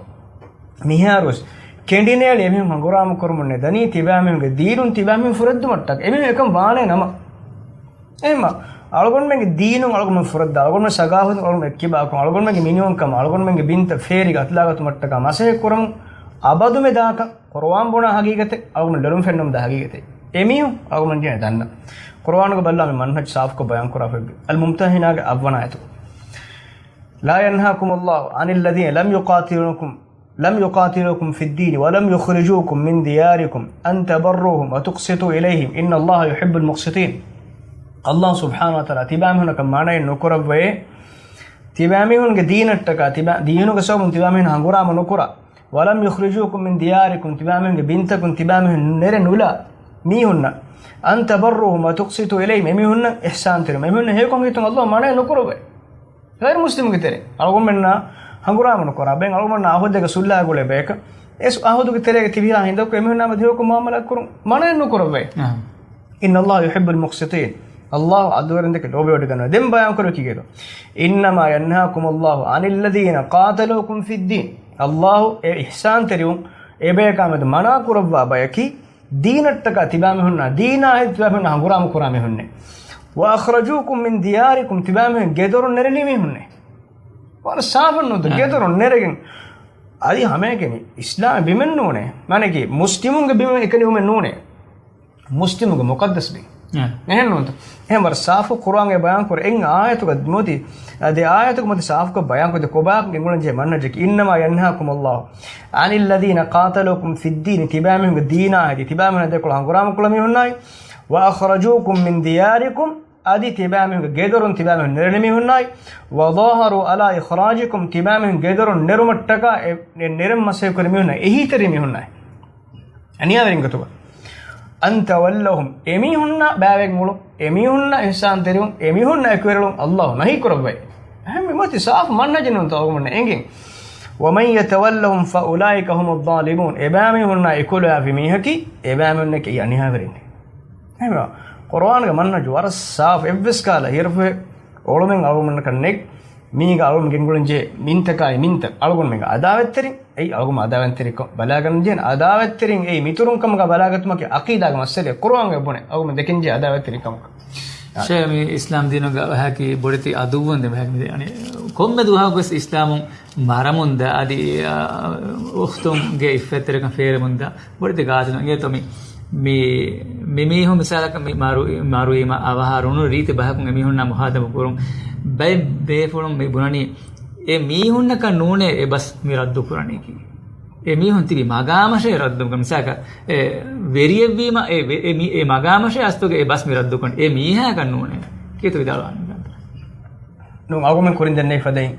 މިހާރުވެސް ކެނޑިނޭޅި އެމީހުން ހަނގުރާމަ ކުރަމުން ނެދަނީ، ތިބާމީހުންގެ ދީނުން ތިބާމީހުން ފުރެއްދުމަށްޓަކަ. އެމީހުން އެކަން ވާނޭ ނަމަ. އެހެންމަ، އަޅުގަނޑުމެންގެ ދީނުން އަޅުގަނޑުމެން ފުރެއްދާ، އަޅުގަނޑުމެން ސަގާފަތުން އަޅުގަނޑުމެން އެއްކިބާކަން، އަޅުގަނޑުމެންގެ މިނިވަންކަމަށް، އަޅުގަނޑުމެންގެ ބިންތައް ފޭރިގަ އަތުލާގަތުމަށްޓަކާ މަސައްކަތް ކުރަމުން އަބަދުމެ ދާކަށް ޤުރުއާން ބުނާ ހަގީގަތެއް، އަޅުގަނޑު ލޮލުން ފެންނަމުންދާ ހަގީގަތެއް. އެމީހުން އަޅުގަނޑު ދަންނަ. ޤުރުއާނުގަ ބައްލާ މި މަންހަޖު ސާފުކޮށް ބަޔާން ކުރާފައި. އަލްމުމްތަހިނާގެ އަށްވަނަ އާޔަތު. لا ينهاكم الله عن الذين لم يقاتلوكم، لم يقاتلوكم في الدين ولم يخرجوكم من دياركم أن تبروهم وتقسطوا إليهم إن الله يحب المقسطين. ﷲ ސުބްޙާނަހޫ ވަތަޢާލާ ތިބާމީހުންނަކަށް މަނައެއް ނުކުރައްވައޭ. ތިބާމީހުންގެ ދީނަށްޓަކާ، ތިބާ-، ދީނުގެ ސަބަބުން ތިބާމީހުން ހަނގުރާމަ ނުކުރާ. ولم يخرجوكم من دياركم، ތިބާމީހުންގެ ބިންތަކުން ތިބާމީހުން ނެރެ ނުލާ މީހުންނަށް، أن تبروهم وتقسطوا إليهم، އެމީހުންނަށް އިޙްސާންތެރިވުން، އެމީހުންނަށް ހެޔޮކޮށް ހިތުން ﷲ މަނައެއް ނުކުރައްވައޭ. ޣައިރު މުސްލިމުގެ ތެރޭ އަޅުގަނޑުމެންނާ ހަނގުރާމަ ނުކުރާ ބައެއް، އަޅުގަނޑުމެންނާ އަހުދެއްގަ ސުލްހައަށް ގުޅޭ ބަޔަކަށް، އެ ސު-، އަހުދުގެ ތެރޭގަ ތިބިހާ ހިނދަކު އެމީހުންނާ މެދު ހެޔޮކޮށް މުއާމަލާތް ކުރުން މަނައެއް ނުކުރައްވައޭ. إن الله يحب المقسطين. ﷲ ޢަދުލުވެރިންދެކެ ލޯބިވެވޮޑިގަންނަވާ. ދެން ބަޔާންކުރެވި ކީކޭތޯ؟ إنما ينهاكم الله عن الذين قاتلوكم في الدين. ﷲ އެ އިޙްސާންތެރިވުން އެބަޔަކާ މެދު މަނާ ކުރައްވާ ބަޔަކީ، ދީނަށްޓަކާ ތިބާމީހުންނާ، ދީނާ ހެދި ތިބާމީހުންނާ ހަނގުރާމަ ކުރާ މީހުންނޭ. وأخرجوكم من دياركم، ތިބާމީހުން ގެދޮރުން ނެރެނީ މީހުންނޭ. ވަރަށް ސާފަށް ނުވަތަ ގެދޮރުން ނެރެގެން. އަދި ހަމައެކަނި އިސްލާމް ބިމެއް ނޫނޭ. މާނައަކީ މުސްލިމުންގެ ބިމެއް އެކަނި ވުމެއް ނޫނޭ. މުސްލިމުގެ މުޤައްދަސް ބިން. އެ. އެހެން ނޫންތަ؟ އެހެން ވަރަށް ސާފު ޤުރުއާންގެ ބަޔާން ކުރެ އެއް އާޔަތުގަ މުދި، އަ، ދެ އާޔަތުގަ މުދި ސާފުކޮށް ބަޔާން ކުރެ ކޮބާކަން ގެންގުޅެން ޖެހޭ މަންހަޖަކީ، إنما ينهاكم الله عن الذين قاتلوكم في الدين، ތިބާމީހުންގެ ދީނާ ހެދި، ތިބާމީހުން ދެކޮޅަށް ހަނގުރާމަ ކުޅަ މީހުންނާއި، وأخرجوكم من دياركم، އަދި ތިބާމީހުންގެ ގެދޮރުން ތިބާމީހުން ނެރެނި މީހުންނާއި، وظاهروا على إخراجكم، ތިބާމީހުން ގެދޮރުން ނެރުމަށްޓަކާ އެ، އެ ނެރެން މަސައްކަތް ކުރި މީހުންނާއި، އެހީތެރި މީހުންނާއި. އަނިޔާވެރިން ގޮތުގަ. أن تولوهم، އެމީހުންނާ ބައިވެގެން އުޅުން، އެމީހުންނާ އިޙްސާންތެރިވުން، އެމީހުންނާ އެކުވެރިވުން ﷲ ނަހީ ކުރައްވައި. އެހެން މި މޮތި ސާފު މަންހަޖެއް ނޫންތަ އަޅުގަނޑުމެންނަށް އެނގެން. ومن يتولهم فأولئك هم الظالمون، އެބައިމީހުންނާ އެކުލަވާފި މީހަކީ، އެބައިމީހުންނަކީ އަނިޔާވެރިން. އެހެންވެ، ޤުރުއާންގެ މަންހަޖު ވަރަށް ސާފު، އެއްވެސް ކަހަލަ ހިރަފުހެއް އޮޅުމެއް އަޅުގަނޑުމެންނަކަށް ނެތް. މީގަ އަޅުގަނޑު ގެންގުޅެން ޖެހޭ މިންތަކާއި މިންތައް އަޅުގަނޑުމެންގެ އަދާވަތްތެރިން، އެއީ އަޅުގަނޑު އަދާވަތްތެރިކޮށް ބަލާގަން ޖެހޭނެ. އަދާވަތްތެރިން އެއީ މިތުރުން ކަމުގަ ބަލާގަތުމަކީ ޢަޤީދާގެ މައްސަލައެއް. ޤުރުއާންގަ ބުނެ އަޅުގަނޑު ދެކެން ޖެހޭ އަދާވަތްތެރިން ކަމަކަށް. ޝޭޚް، މި އިސްލާމް ދީނުގަ ވަހަކީ ބޮޑެތި އަދުއްވުން ދެމެހެކި މިދެ. އަނެ، ކޮންމެ ދުވަހަކުވެސް އިސްލާމުން މަރަމުންދާ އަދި، އާ، އުޚްތުންގެ އިއްފަތްތެރިކަން ފޭރެމުންދާ ބޮޑެތި ގާތުން އިނގޭތޯ މި، މި، މި މީހުން މިސާލަކަށް މި މަރު، މަރުވީމަ އަވަހާ ރޮނު ރީތި ބަހަކުން އެމީހުންނާ މުހާދަމަ ކުރުން. ބައެއް ބޭފުޅުން މި ބުނަނީ އެ މީހުންނަކަށް ނޫނޭ އެ ބަސް މި ރައްދު ކުރަނީކީ. އެ މީހުން ތިބި މަގާމަށޭ ރައްދު. މިސާލަކަށް އެ ވެރިއެއްވީމަ އެ، އެ، މި، އެ މަގާމަށޭ އަސްލުގެ އެ ބަސް މި ރައްދުކޮށް އެ މީހާގަން ނޫނޭ. ކީއްތަ ވިދާޅުވާނީ؟ ނޫން، އަޅުގަނޑުމެން ކުރިން ދެންނެވި ފަދައިން،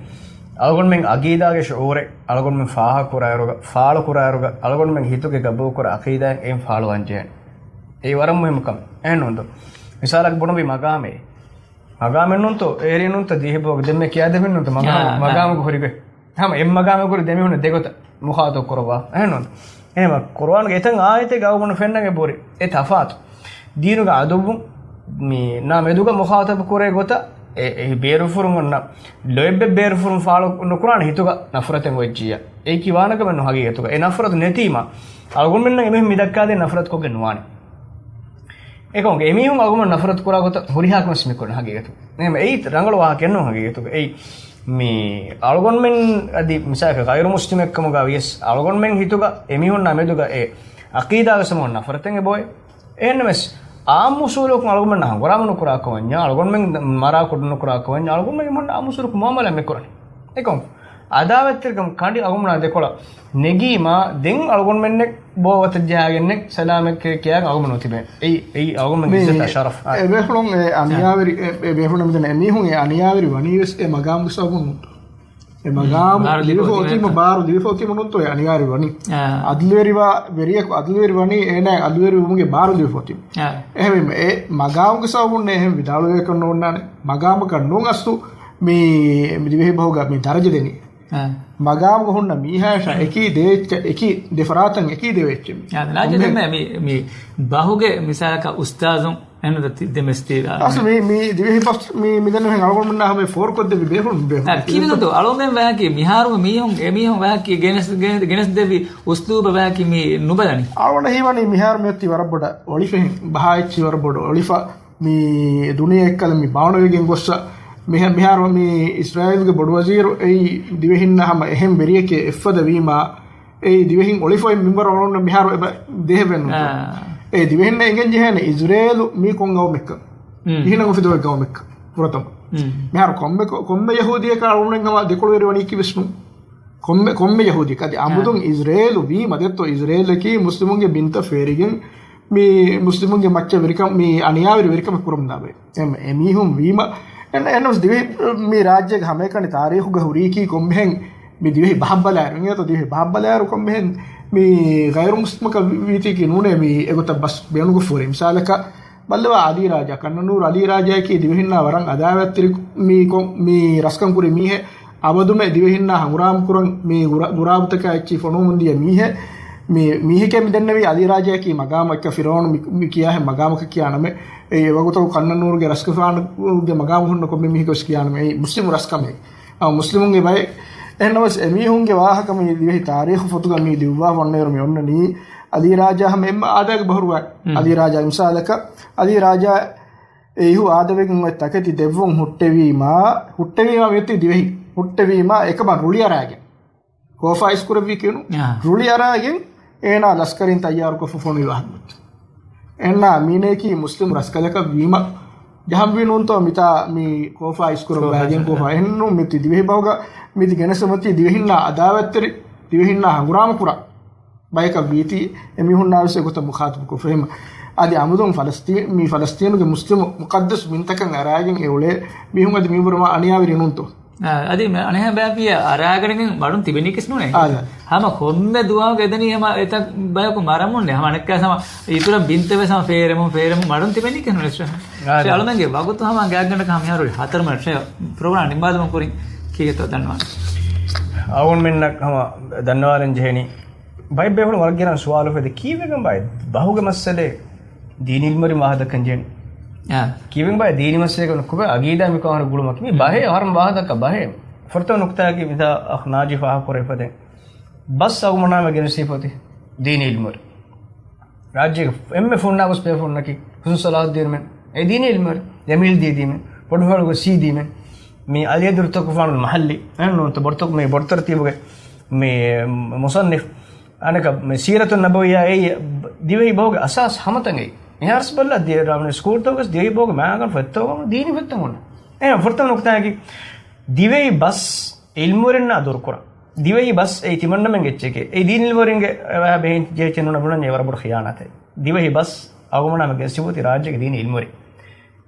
އަޅުގަނޑުމެން އަގީދާގެ ޝުޢޫރެއް އަޅުގަނޑުމެން ފާހަގަކުރާއިރުގަ، ފާޅުކުރާއިރުގަ، އަޅުގަނޑުމެން ހިތުގެ ގަބޫލުކުރާ އަޤީދާއެއް އެއިން ފާޅުވާން ޖެހޭނެ. އެއީ ވަރަށް މުހިއްމު ކަމެއް. އެހެންނޫންތޯ؟ މިސާލަކަށް ބުނުއްވި މަގާމޭ. މަގާމެއްނޫންތޯ؟ އޭރިނޫންތަ ދީހިބޯގެ ދެންމެ ކިޔާދެމިންނޫންތަ މަގާމު، އާ، އާ. މަގާމުގެ ހުރިގޮތް؟ ހަމަ އެއް މަގާމެއް ކުރި ދެމީހުން ދެގޮތަށް މުޚާތަބު ކުރައްވާ. އެހެންނޫން؟ އެހެމަ ޤުރުއާނުގެ އެތައް އާޔަތެއްގަ އަޅުގަނޑު ފެންނަން އެބަހުރި އެ ތަފާތު. ދީނުގެ އަދުއްވުން މި ނާ މެދުގަ މުޚާތަބު ކުރޭ ގޮތަށް އެ، އެ ބޭރުފުރުން އޮންނަ ލޯތްބެއް ބޭރުފުރުން ފާޅު ނުކުރާނެ ހިތުގަ ނަފްރަތެއް އޮތްޖިއްޔާ. އެއީކީ ވާނެ ކަމެއް ނޫން ހަގީގަތުގަ. އެ ނަފްރަތު ނެތީމަ އަޅުގަނޑުމެންނަށް އެމީހުން މި ދައްކާދޭ ނަފްރަތު ކޮށްގެން ނުވާނެ. އެކަމުގެ އެމީހުން އަޅުގަނޑު ނަފްރަތު ކުރާ ގޮތަށް ހުރިހާ ކަމެއް މިކުރަން ހަގީގަތު. އެހެމަ އެއީ ރަނގަޅު ވާހަކައެއް ނޫން ހަގީގަތުގަ. އެއީ މި އަޅުގަނޑުމެން އަދި މިސާލަކަށް ޣައިރު މުސްލިމެއްކަމުގަ ވިޔަސް އަޅުގަނޑުމެން ހިތުގަ އެމީހުންނާ މެދުގަ އެ އަޤީދާގެ ސަމަހުން ނަފްރަތެއް އެބައޮތް. އެހެންނަމަވެސް، އާއްމު އުސޫލަކުން އަޅުގަނޑުމެންނާ ހަނގުރާމަ ނުކުރާ ކަމަށްޏާ، އަޅުގަނޑުމެން މަރާ ކުޑަ ނުކުރާ ކަމަށްޏާ، އަޅުގަނޑުމެން އެމީހުންނާ އާއްމު އުސޫލަކުން މުއާމަލާ މިކުރަނީ. އެކަމަކު، އަދާވަތްތެރިކަމު ކަނޑި އަޅުގަނޑުމެންނާ ދެކޮޅަށް ނެގީމާ، ދެން އަޅުގަނޑުމެންނެއް ބޯ ވަތަށް ޖަހާގެންނެއް ސަލާމަތް ކިޔާ، ކިޔާގެން އަޅުގަނޑު ނުތިބޭ. އެއީ، އެއީ އަޅުގަނޑުމެން މި އިއްޒަތާ ޝަރަފް. އާ. އެބޭފުޅުން އެ އަނިޔާވެރި، އެ، އެބޭފުޅުން މިދަނީ އެމީހުން އެ އަނިޔާވެރި ވަނީވެސް އެ މަގާމުގެ ސަބަބުން ނޫންތޯ. އެ މަގާމު ބާރު ލިބިފަ ލިބިފަ އޮތީމަ، އޮތީމަ. ބާރު ލިބިފަ އޮތީމަ ނޫންތޯ އެ އަނިޔާވެރި ވަނީ. އާ. އަދުލުވެރިވާ ވެރިޔަކު އަދުލުވެރި ވަނީ އޭނާ އަދުލުވެރި ވުމުގެ ބާރު ލިބިފަ އޮތީމަ. އާ. އެހެންވީމަ އެ މަގާމުގެ ސަބަބުން އެހެން ވިދާޅުވެކަށް ނޯންނާނެ. މަގާމަކަށް ނޫން އަސްލު މި، މި ދިވެހި ބަހުގަ މި ދަރަޖަ ދެނީ. އާ. މަގާމުގަ ހުންނަ މީހާޔަށާ އެކީ ދޭއްޗެއް، އެކީ ދެ ފަރާތަށް އެކީ ދެ އެއްޗެއް. އާ، ލާޖެ ދެންމެ މި، މި ބަހުގެ މިސާލަކަށް އުސްތާޒުން އެންނަ ދެމެސްތީ އަސްލު މި، މި ދިވެހި ބަސް މި، މިދެންނެވިހެން އަޅުގަނޑުމެންނާ ހަމަ ފޯރުކޮށްދެއްވި ބޭފުޅުން، ބޭފުޅުން. އަ، ކީއްވެގެންތޯ އަޅުގަނޑުމެން ވާހަކީ މިހާރު މީހުން، އެމީހުން ވާހަކީ ގެނެސް، ގެ-، ގެނެސްދެއްވި އުސްލޫބަށް ވާހަކީ މި ނުބަލަނީ. އަޅުގަނޑަށް ހީވަނީ މިހާރު މިއޮތީ ވަރަށް ބޮޑަށް އޮޅިފަ އެހެން. ބަހާ އެއްޗިހި ވަރަށް ބޮޑު އޮޅިފަ. މި ދުނިޔެ އެއްކަލަ މި ބާނުވެގެން ގޮއްސަ. މިހާ-، މިހާރު މި އިސްރާއީލުގެ ބޮޑު ވަޒީރު އެއީ ދިވެހިންނާ ހަމަ އެހެން ވެރިއެކޭ އެއްފަދަ ވީމާ، އެއީ ދިވެހިން އޮޅިފައި މިންވަރު އަޅުގަނޑު މިހާރު އެބަ ދޭހެވެން ނުކުރޭ. އާ. އެ ދިވެހިންނަށް އެނގެން ޖެހޭނެ އިޒުރޭލު މީ ކޮން ގައުމެއްކަން. ހުން. ކިހިނަކު ފިދޮވެ ގައުމެއްކަން ފުރަތަމަ. ހުން. މިހާރު ކޮންމެ، ކޮ-، ކޮންމެ ޔަހޫދީއަކަށް އަޅުގަނޑުމެން ހަމަ ދެކޮޅުވެރި ވަނީ ކިވެސް ނޫން. ކޮންމެ، ކޮންމެ ޔަހޫދީއަކަށް. އަދި އާ. އަމުދުން އިޒްރޭލު ވީމަ ދެއްތޯ، އިޒްރޭލަކީ މުސްލިމުންގެ ބިންތައް ފޭރިގެން މި މުސްލިމުންގެ މައްޗަށް ވެރިކަމް، މި އަނިޔާވެރި ވެރިކަމެއް ކުރަމުންދާ ބައެއް. އެ-، އެމީހުން ވީމަ، އެ-، އެންނަމަސް ދިވެހި، މި ރާއްޖޭގެ ހަމައެކަނި ތާރީޚުގަ ހުރީކީ ކޮންމެހެން މި ދިވެހި ބަހަށް ބަލާއިރު، އިނގޭތޯ ދިވެހި ބަހަށް ބަލާއިރު ކޮންމެހެން މި ޣައިރު މުސްލިމަކަށް ވީތީކީ ނޫނޭ މި އެގޮތަށް ބަސް ބޭނުންކޮށްފަ ހުރީ. މިސާލަކަށް ބައްލަވާ އަލީ ރާޖާ، ކަންނަނޫރު އަލީ ރާޖާއަކީ ދިވެހިންނާ ވަރަށް އަދާވަތްތެރި މި ކޮ-، މި ރަސްކަން ކުރި މީހެއް. އަބަދުމެ ދިވެހިންނާ ހަނގުރާމަ ކުރަން މި ގުރާ-، ގުރާބުތަކާ އެއްޗި ފޮނުވަމުން ދިޔަ މީހެއް. މި މީހެކޭ މި ދެންނެވީ އަލީ ރާޖާއަކީ މަގާމަކަށް ފިރުޢައުނު މި، މި ކިޔާހެން މަގާމަކަށް ކިޔާ ނަމެއް. އެ ވަގުތު ކަންނަނޫރުގެ ރަސްގެފާނުގެ މަގާމު ހުންނަ ކޮންމެ މީހަކަށް ވެސް ކިޔާ ނަމެއް. އެއީ މުސްލިމު ރަސްކަމެއް. އަ، މުސްލިމުންގެ ބައެއް. އެހެންނަމަވެސް އެމީހުންގެ ވާހަކަ މި ދިވެހި ތާރީޚު ފޮތުގަ މި ލިޔުއްވާފަ އޮންނައިރު މި އޮންނަނީ އަލީ ރާޖާ ހަމަ އެންމެ އާދައިގެ ބަހުރުވާ. ހުން. އަލީ ރާޖާ މިސާލަކަށް، އަލީ ރާޖާ އެ އިހު އާދަވެގެން އޮތް ތަކެތި ދެއްވުން ހުއްޓެވީމާ، ހުއްޓެވީމާ މިއޮތީ ދިވެހި. ހުއްޓެވީމާ އެކަމަށް ރުޅިއަރާގެން. ކޯފާ އިސްކުރެއްވީ ކިޔުނު. އާ. ރުޅިއަރާގެން އޭނާ ލަސްކަރިން ތައްޔާރުކޮށްފަ ފޮނުވި ވާހަކަ. އެންނާ މީނައަކީ މުސްލިމު ރަސްކަލަކަށް ވީމަ، ޖަހަންވީ ނޫންތޯ މިތާ މި ކޯފާ އިސްކުރަން ކޯފާ ވައިގެން އިސްކުރަން. ކޯފާ. އެހެންނޫން މިތި ދިވެހި ބަހުގަ މިތި ގެނެސް މަތީ ދިވެހިންނާ އަދާވަތްތެރި، ދިވެހިންނާ ހަނގުރާމަ ކުރާ ބަޔަކަށް ވީތީ، އެމީހުންނާވެސް އެގޮތަށް މުޚާތަބުކޮށްފަ އެހެން. އަދި އަމުދުން ފަލަސްތީ-، މި ފަލަސްތީނުގެ މުސްލިމު މުޤައްދަސް ބިންތަކަށް އަރާގެން އެ އުޅޭ މީހުން އަދި މިވަރު މާ އަނިޔާވެރި ނޫންތޯ؟ އަ-، އަދި މެ-، އަނެހެން ބަޔަކީ އަރާގަނެގެން މަޑުން ތިބެނީކީސް ނޫނޭ. އާދަ. ހަމަ ކޮންމެ ދުވަހަކު އެދެނީ ހަމަ އެތައް ބަޔަކު މަރަމުންނޭ. ހަމަ އަނެއްކާސް ހަމަ އިތުރަށް ބިންތެއް ވެސް ހަމަ ފޭރެމުން، ފޭރެމުން މަޑުން ތިބެނީކީސް ނޫނޭ. އާދަ. އަޅުމެންގެ ވަގުތު ހަމަ ގާތްގަނޑަކަށް ހަމަ މިހާރު ހަތަރު މިނެޓް. ޕްރޮގްރާމް ނިންމާލުމުން ކުރިން ކީކޭތޯ ދަންނަވާނެ. އަޅުގަނޑުމެންނަށް ހަމަ ދަންނަވާލަން ޖެހެނީ. ބައެއް ބޭފުޅުން ވަރަށް ގިނަ ސުވާލު އުފެދޭ، ކީއްވެގެން ބައެއް ބަހުގެ މައްސަލައެއް ދީނީ އިލްމުވެރިން ވާހަކަ ދައްކަން ޖެހެނީ؟ އާ. ކީއްވެގެން ބައެއް ދީނީ މައްސަލައެއް ކޮން ކޮބެ އަގީދާ މިކަހަލަ ގުޅުމަކީ؟ މި ބަހޭ ވަރަށް ވާހަކަ ދައްކާ ބަހޭ. ފުރަތަމަ ނުކުތާއަކީ މިތާ އަޚް ނާޖީ ފާހަގަކުރެވިފަދައިން ބަސް އަގުމަނާމެ ގެނެސްދީފަ އޮތީ ދީނީ އިލްމުވެރިން. ރާއްޖޭގެ އެންމެ ފުންނާ ގޮސް ބޭފުޅުންނަކީ ހުސްނު ސަލާހުއްދީންމެން، އެ ދީނީ އިލްމުވެރިން، ޖަމީލް ދީދީމެން، ބޮޑުފައިވަޅުގެ ސީދީމެން، މި އަލީ ދުރުތަކުފާނު މަހައްލީ، އެހެން ނޫންތަ ބޮޑުތަކު-، މި ބޮޑުތަރުތީބުގެ މި މުޞައްނިފު، އަނެކަ މި ސީރަތު ނަބަވިއްޔާ އެއީ ދިވެހި ބަހުގެ އަސާސް ހަމަތަން އެއީ. މިހާރުސް ބައްލަ ދި-، ރާ-، މި ސްކޫލްތަކުގެ ދިވެހި ބަހުގެ މައިގަނޑު ފޮތްތަކުގަ ދީނީ ފޮތްތައް ހުންނަ. އެހެން ފުރަތަމަ ނުކުތާއަކީ ދިވެހި ބަސް އިލްމުވެރިންނާ ދުރުކުރާ. ދިވެހި ބަސް އެއީ ތިމަންނަމެންގެ އެއްޗެކޭ. އެއީ ދީން އިލްމުވެރިންގެ ވަހާ ބެހޭ ޖެހޭ އެއްޗެއް ނޫން ބުނަންޏާ ވަރަށް ބޮޑު ޚިޔާނާތެއް. ދިވެހި ބަސް އަޅުގަނޑުމެން ގެނެސްދިއުމަތީ ރާއްޖޭގެ ދީނީ އިލްމުވެރިން.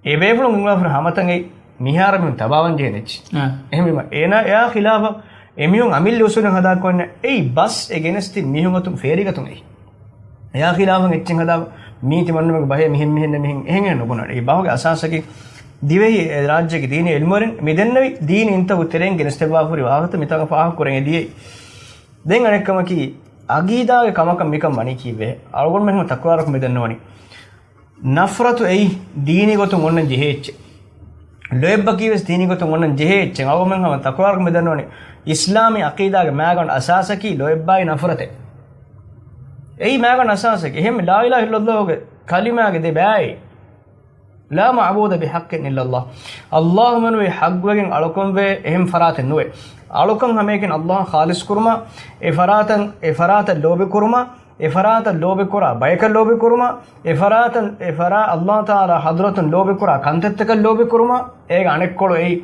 އެ ބޭފުޅުން އިންގުޅާފަ ހަމަތަން އެއީ މިހާރު މިހުން ތަބާވަން ޖެހޭ އެއްޗެއް. އާ. އެހެންވީމަ އޭނާ އެއާ ޚިލާފަށް އެމީހުން އަމިއްލަ އުސޫލުން ހަދާ ކޮންނެ އެއީ ބަސް އެ ގެނެސްދިން މީހުން އަތުން ފޭރިގަތުން އެއީ. އެއާ ޚިލާފަށް އެއްޗެއް ހަދާ މީ ތިމަންނަމެންގެ ބަހޭ މިހެން މިހެން މިހެން އެހެން އެހެން ނުބުނާނެ. އެއީ ބަހުގެ އަސާސަކީ ދިވެހި އެ ރާއްޖޭގެ ދީނީ އިލްމުވެރިން މި ދެންނެވި ދީނީ އިންތަކު ތެރެއިން ގެނެސްދެއްވާފަ ހުރި ވާހަކަތައް މިތާނގަ ފާހަގަ ކުރަން އެދިޔައީ. ދެން އަނެއްކަމަކީ، އަގީދާގެ ކަމަކަށް މިކަން ވަނީ ކީއްވެ؟ އަޅުގަނޑުމެން ހަމަ ތަކުރާރަކު މި ދެންނެވަނީ. ނަފްރަތު އެއީ ދީނީ ގޮތުން އޮންނަން ޖެހޭ އެއްޗެއް. ލޯތްބަކީ ވެސް ދީނީ ގޮތުން އޮންނަން ޖެހޭ އެއްޗެއް. އަޅުގަނޑުމެން ހަމަ ތަކުރާރަކު މި ދެންނެވަނީ. އިސްލާމީ އަގީދާގެ މައިގަނޑު އަސާސަކީ ލޯތްބާއި ނަފްރަތެއް. އެއީ މައިގަނޑު އަސާސަކީ. އެހެން ލާ އިލާހަ އިއްލައްލާހުގެ ކަލިމާގެ ދެ ބައި. ލާ މަޢުބޫދަ ބިޙައްޤިން އިއްލައްލާހް. އައްލާހު މެނުވީ ޙައްޤުވެގެން އަޅުކަންވޭ އެހެން ފަރާތެއް ނުވޭ. އަޅުކަން ހަމައެކަނި އައްލާހަށް ޚާލިޞް ކުރުމަށް، އެ ފަރާތަށް، އެ ފަރާތަށް ލޯބި ކުރުމަށް، އެ ފަރާތަށް ލޯބި ކުރާ ބަޔަކަށް ލޯބި ކުރުމަށް، އެ ފަރާތަށް، އެ ފަރާ، އައްލާހު ތަޢާލާ ޙަޟްރަތުން ލޯބި ކުރާ ކަންތައްތަކަށް ލޯބި ކުރުމަށް، އޭގެ އަނެއްކޮޅު އެއީ،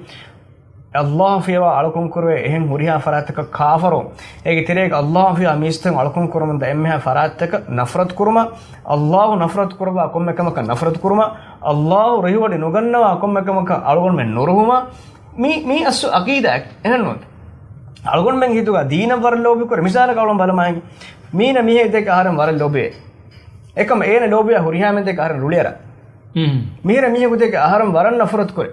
އައްލާހު ފިޔަވާ އަޅުކަން ކުރުވޭ އެހެން ހުރިހާ ފަރާތްތަކަށް ކާފަރު. އޭގެ ތެރޭގަ އައްލާހު ފިޔަވާ މީސްތަކުން އަޅުކަން ކުރަމުންދާ އެންމެހާ ފަރާތްތަކަށް ނަފްރަތު ކުރުމަށް، އައްލާހު ނަފްރަތު ކުރައްވާ ކޮންމެ ކަމަކަށް ނަފްރަތު ކުރުމަށް، އައްލާހު ރުހިވޮޑި ނުގަންނަވާ ކޮންމެ ކަމަކަށް އަޅުގަނޑުމެން ނުރުހުމަށް، މި، މީ އަސްލު އަގީދާއެއް. އެހެންނޫން. އަޅުގަނޑުމެން ހިތުގަ ދީނަށް ވަރަށް ލޯބި ކުރޭ. މިސާލަކަށް އަޅުގަނޑު ބަލަމާ ހިނގި. މީނަ މީހެއް ދެކެ އަހަރެން ވަރަށް ލޯބިވޭ. އެކަމަ އޭނަ ލޯބިވާ ހުރިހާ މީހެއް ދެކެ އަހަރެން ރުޅިއަރާ. މީނަ މީހަކު ދެކެ އަހަރެން ވަރަށް ނަފްރަތު ކުރޭ.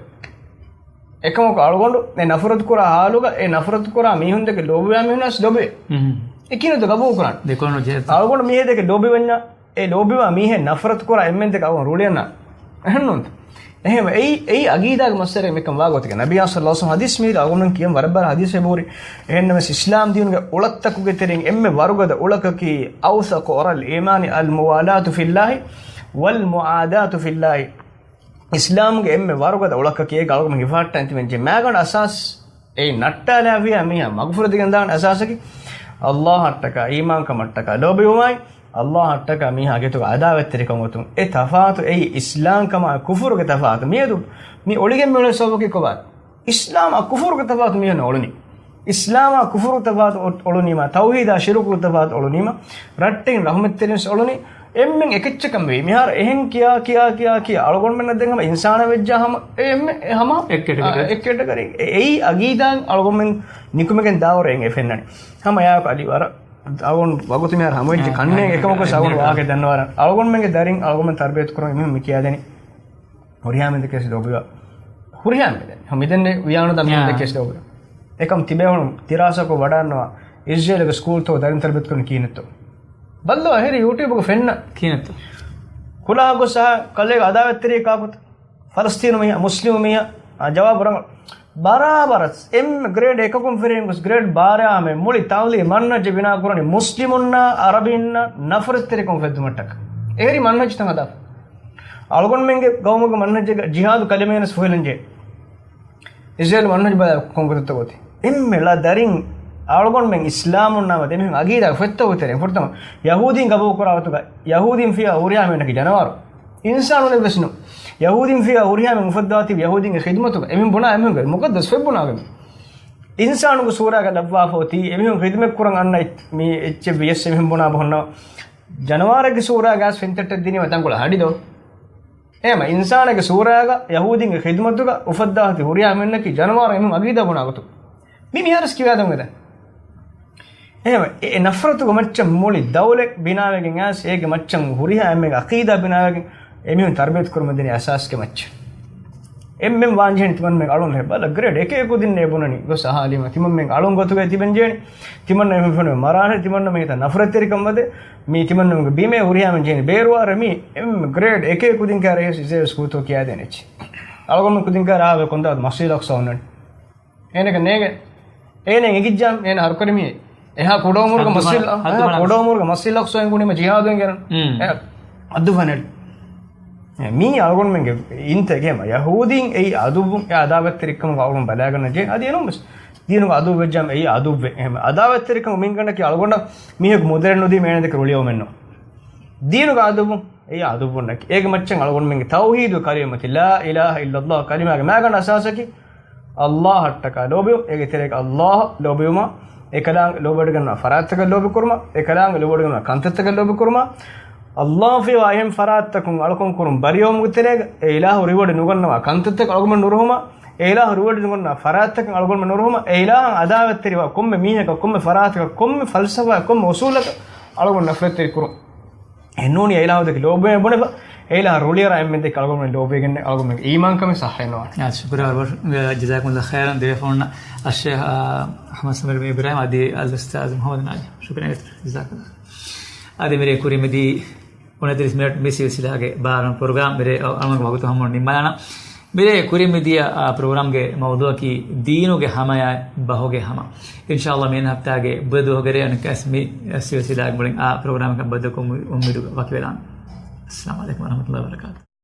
އެކަމަކު އަޅުގަނޑު އެ ނަފްރަތު ކުރާ ހާލުގަ އެ ނަފްރަތު ކުރާ މީހުން ދެކެ ލޯބިވާ މީހުން އަސް ލޯބިވޭ. އެކިނުތު ގަބޫލު ކުރާން. ދެކޮޅު ނުޖެހޭ. އަޅުގަނޑު މީހެއް ދެކެ ލޯބިވެންޏާ، އެ ލޯބިވާ މީހެއް ނަފްރަތު ކުރާ އެންމެން ދެކެ އަޅުގަނޑު ރުޅިއަންނާ. އެހެންނޫންތަ؟ އެހެން އެއީ، އެއީ އަގީދާގެ މައްސަލައެއް މިކަން ވާގޮތެކޭ. ނަބީ ޞައްލައްލާހު ޢަލައިހި ވަސައްލަމަ ޙަދީޘް މީރި އަޅުގަނޑުމެން ކިޔަން ވަރަށް ބާރަށް ޙަދީޘް އެބަހުރި. އެހެންނަމަވެސް އިސްލާމް ދީނުގެ އުޅަތަކުގެ ތެރެއިން އެންމެ ވަރުގަދަ އުޅަކަކީ أوثق عرى الإيمان الموالاة في الله والمعاداة في الله. އިސްލާމްގެ އެންމެ ވަރުގަދަ އުޅަކަކީ އޭގަ އަޅުގަނޑު ހިފަހައްޓަން ތިބެން ޖެހޭ މައިގަނޑު އަސާސް. އެއީ ނައްޓާލާފިޔާ މީހާ މަގުފުރެދިގެން ދާން އަސާސަކީ އައްލާހަށްޓަކާ އީމާންކަމަށްޓަކާ ލޯބިވުމާއި، އައްލާހަށްޓަކާ މީހާ ގެތުގަ އަދާވަތްތެރިކަން އޮތުން. އެ ތަފާތު އެއީ އިސްލާމްކަމާ ކުފުރުގެ ތަފާތު. މިއަދު މި އޮޅިގެން މިއުޅޭ ސަބަބަކީ ކޮބާ؟ އިސްލާމާ ކުފުރުގެ ތަފާތު މީހުން އޮޅުނީ. އިސްލާމާ ކުފުރު ތަފާތު އޮ-، އޮޅުނީމަ، ތައުހީދާ ޝިރުކު ތަފާތު އޮޅުނީމަ، ރައްޓެހިން ރަޙުމަތްތެރިން އޮޅުނީ. އެންމެން އެކެއްޗަކަށް ވީ. މިހާރު އެހެން ކިޔާ، ކިޔާ، ކިޔާ، ކިޔާ، އަޅުގަނޑުމެންނަށް ދެން ހަމަ އިންސާނާ ވެއްޖާ ހަމަ، އެ އެންމެ، އެ ހަމަ، އެއް ކެޓަގަރީ. އާ، އެއް ކެޓަގަރީ. އެ-، އެއީ އަގީދާ އަޅުގަނޑުމެން ނިކުމެގެން ދާވަރު އެނގެ ފެންނަނީ. ހަމަ ޔާ އަލި ވަރަށް އަޅުގަނޑު ވަގުތު މިހާރު ހަމަވެއްޖެ އާ، ކަންނޭނގެ އާ، އެކަމަކު އާ، ސަގުން އާ، ވާހަކަ ދަންނަވާރަ. އަޅުގަނޑުމެންގެ ދަރިން އަޅުގަނޑުމެން ތަރުބިޔަތު ކުރަން އެމީހުން މި ކިޔާދެނީ. ހުރިހާ މީހުން ދެކެސް ލޯބިވާ. ހުރިހާ މީހުން ދެން. ހަމަ މިދެންނެ ވިޔާނުދާ މީހުން ޔާ. ދެކެސް ލޯބިވާ. އެކަމް ތިބޭފުޅުން ދިރާސާކޮށް ވަޑާންނަވާ އިސްރޭލުގެ ސްކޫލްތަކު ދަރިން ތަރުބިޔަތު ކުރަނީ ކިހިނެއްތޯ؟ ބައްލަވާ ހެރީ ޔޫޓިއުބުގަ ފެންނަ. ކިހިނެއްތޯ؟ ކުލާހަކު ސަހާ ކަލޭގެ އަދާވަތްތެރި ކާކުތަ؟ ފަލަސްތީނު މީހާ، މުސްލިމު މީހާ، އާ، ޖަވާބު ރަނގަޅު. ބަރާބަރަށް އެންމެ ގްރޭޑް އެކަކުން ފެށިގެން ގޮސް ގްރޭޑް ބާރަށް ހަމަ މުޅި ތައުލީމް މަންހަޖު ބިނާ ކުރަނީ މުސްލިމުންނާ އަރަބީންނާ ނަފްރަތްތެރިކަން އުފެއްދުމަށްޓަކަ. އެހެރީ މަންހަޖުތައް ހަދާފަ. އަޅުގަނޑުމެންގެ ގައުމުގެ މަންހަޖެއްގަ ޖިހާދު ކަލިމައެއް ވެސް ފުހެލަންޖެހޭ. އިސްރޭލު މަންހަޖު ބަލާ ކޮން ގޮތެއްތޯ ގޮތެއް. އެންމެ ލަ ދަރިން އަޅުގަނޑުމެން އިސްލާމުންނާމަ ދެމީހުން އަގީދާ ފެއްތޯ ގޮތެރޭ. ފުރަތަމަ ޔަހޫދީން ގަބޫލު ކުރާ ގޮތުގަ ޔަހޫދީން ފިޔާ ހުރިހާ މީހުންނަކީ ޖަނަވާރު. އިންސާނުން އެއްވެސް ނޫން. ޔަހޫދީން ފިޔާ ހުރިހާ މީހުން އުފައްދާތީ ޔަހޫދީންގެ ޚިދުމަތުގަ. އެމީހުން ބުނާ އެމީހުންގެ މުޤައްދަސް ފެއްބުނާގަ. އިންސާނުގެ ސޫރާގަ ލައްވާފަ އޮތީ އެމީހުން ޚިދުމަތް ކުރަން އަންނަ މި އެއްޗެއް ވިޔަސް އެމީހުން ބުނާ ބަހުންނަ ޖަނަވާރެއްގެ ސޫރާގަ އައިސް ފެންތައްޓެއް ދިނީމަ ތަންކޮޅެއް ހަޑިދޯ؟ އެހެމަ އިންސާނެއްގެ ސޫރާގަ ޔަހޫދީންގެ ޚިދުމަތުގަ އުފައްދާ އޮތީ ހުރިހާ މީހުންނަކީ ޖަނަވާރު އެމީހުން އަގީދާ ބުނާ ގޮތު. މި މިހާރުސް ކިޔާދަން ވެދެ. އެހެމަ އެ ނަފްރަތުގެ މައްޗަށް މުޅި ދައުލަތް ބިނާވެގެން އައިސް އޭގެ މައްޗަށް ހުރިހާ އެންމެން އަގީދާ ބިނާވެގެން އެމީހުން ތަރުބިޔަތު ކުރުމަށް ދިނީ އަސާސްގެ މައްޗަށް. އެންމެން ވާންޖެހެނީ ތިމަންމެން އަޅުން ބަލަ ގްރޭޑް އެކެއް ކުދިންނޭ ބުނަނީ ގޮސް އަހާލީމަ ތިމަންމެން އަޅުން ގޮތުގައި ތިބެން ޖޭނި. ތިމަންނަ އެމީހުން މަރާހެ ތިމަންނަ މީތަ ނަފްރަތްތެރިކަން ވަދެ. މީ ތިމަންނަމުގެ ބިމޭ ހުރިހާ މި ޖޭނި ބޭރުވާރަ މީ އެމް ގްރޭޑް އެކޭ ކުދިން ކާރަ ހެސް އިޒޭ ސްކޫތޯ ކިޔާދޭނެ އެއްޗި. އަޅުގަނޑު ކުދިން ކާރަ އާވެ ކޮންދާ މަސްޖިދު އަޤްޞާ އޮންނަނީ. އޭނަގެ ނޭގެ. އޭނަ އެގިއްޖާ އޭނަ ހަރުކަރި މީ. އެހާ ކުޑައުމުރުގެ ހައްދު މަސްޖިދު، ހަ-، ހައްދު އެހާ ހަނަ. ކުޑައުމުރުގެ މަސްޖިދު އަޤްޞާ އެނގުނީމަ ޖިހާދު އެނގެން. ހުން. އެ، ހައްދު ފަނެއް. އެ، މީ އަޅުގަނޑުމެންގެ އިންތެގޭމަ. ޔަހޫދީން އެއީ އަދުއްވުން އެ އަދާވަތްތެރިކަމުގަ އަޅުގަނޑު ބަލާގަންނަ ޖެހޭ. އަދި އެނޫން ވެސް. ދީނުގެ އަދުއްވެއްޖާމަ އެއީ އަދުއްވެ. އެހެމަ އަދާވަތްތެރިކަމު މިންގަނޑަކީ އަޅުގަނޑަށް މީހަކު މުދަލެއް ނުދީމަ އޭނަ ދެކެ ރުޅިއައުމެއްނު. ދީނުގެ އަދުއްވުން އެއީ އަދުއްވުންނަކީ. އޭގެ މައްޗަށް އަޅުގަނޑުމެންގެ ތައުހީދު ކަލިމަތި ލާ އިލާހަ އިއްލައްލާހު ކަލިމާގެ މައިގަނޑު އަސާސަކީ އައްލާހަށްޓަކާ ލޯބިވުން، އޭގެ ތެރޭގަ އައްލާހަށް ލޯބިވުމަށް، އެކަލާނގެ ލޯބިވެގަންނަވާ ފަރާތްތަކަށް ލޯބިކުރުމަށް، އެކަލާނގެ ލޯބިވެގަންނަވާ ކަންތައްތަކަށް ލޯބިކުރުމަށް، އައްލާހު ފިޔަވާ އެހެން ފަރާތްތަކުން އަޅުކަން ކުރުން ބަރިވުމުގެ ތެރޭގަ އެ އިލާހު ރިވޯޑް ނުގަންނަވާ ކަންތައްތަކަށް އަޅުގަނޑު ނުރުހުމަށް، އެ އިލާހު ރިވޯޑް ނުގަންނަވާ ފަރާތްތަކަށް އަޅުގަނޑު ނުރުހުމަށް، އެ އިލާހަށް އަދާވަތްތެރިވާ ކޮންމެ މީހަކަށް، ކޮންމެ ފަރާތަކަށް، ކޮންމެ ފަލްސަފާއަކަށް، ކޮންމެ އުސޫލަކަށް އަޅުގަނޑު ނަފްރަތްތެރި ކުރުން. އެ ނޫނީ އެ އިލާހު ދެކެ ލޯބިވެ ބުނެފަ، އެ އިލާހަށް ރުޅިއަރާ އެންމެ ދެކެ އަޅުގަނޑު ލޯބިވެގެން އަޅުގަނޑު އީމާންކަމެއް ޞައްޙައެއް ނުވާނެ. އާ، ޝުކުރާ ވަރަށް، އާ، ޖަޒާކުމުﷲ ޚައިރަން ދެވޭފަ އޮންނަ އައްޝޭޚް، އާ، އަޙްމަދު ސަމީރު އިބްރާހިމް އަދި އަލްއުސްތާޛު މުޙައްމަދު ނާޖި. ޝުކުރާ ވެތި ޖަޒާކުމުﷲ. އަދި މިރޭ ކުރިމަތި އުނަތިރީސް މިނެޓް މި ސިލްސިލާގެ ބާރަން ޕްރޮގްރާމް މިރޭ އަ-، އަޅުގަނޑު ވަގުތު ހަމަ ނިންމާލާނަން. މިރޭ ކުރިމަތި އަ، ޕްރޮގްރާމްގެ މައުޟޫޢަކީ ދީނުގެ ހަމަޔާއި ބަހުގެ ހަމަ. އިންޝާﷲ މިއަންނަ ހަފްތާގެ ބުދި ދުވަހުގެ ރޭ އަނެއްކާވެސް މި ސިލްސިލާގެ މުޅިން އާ ޕްރޮގްރާމަކަށް ބައްދަލުކޮށް އުއްމީދު ވަކިވެލާނަން. އައްސަލާމު ޢަލައިކުމް ވަރަޙްމަތުﷲ ވަބަރަކާތުހު.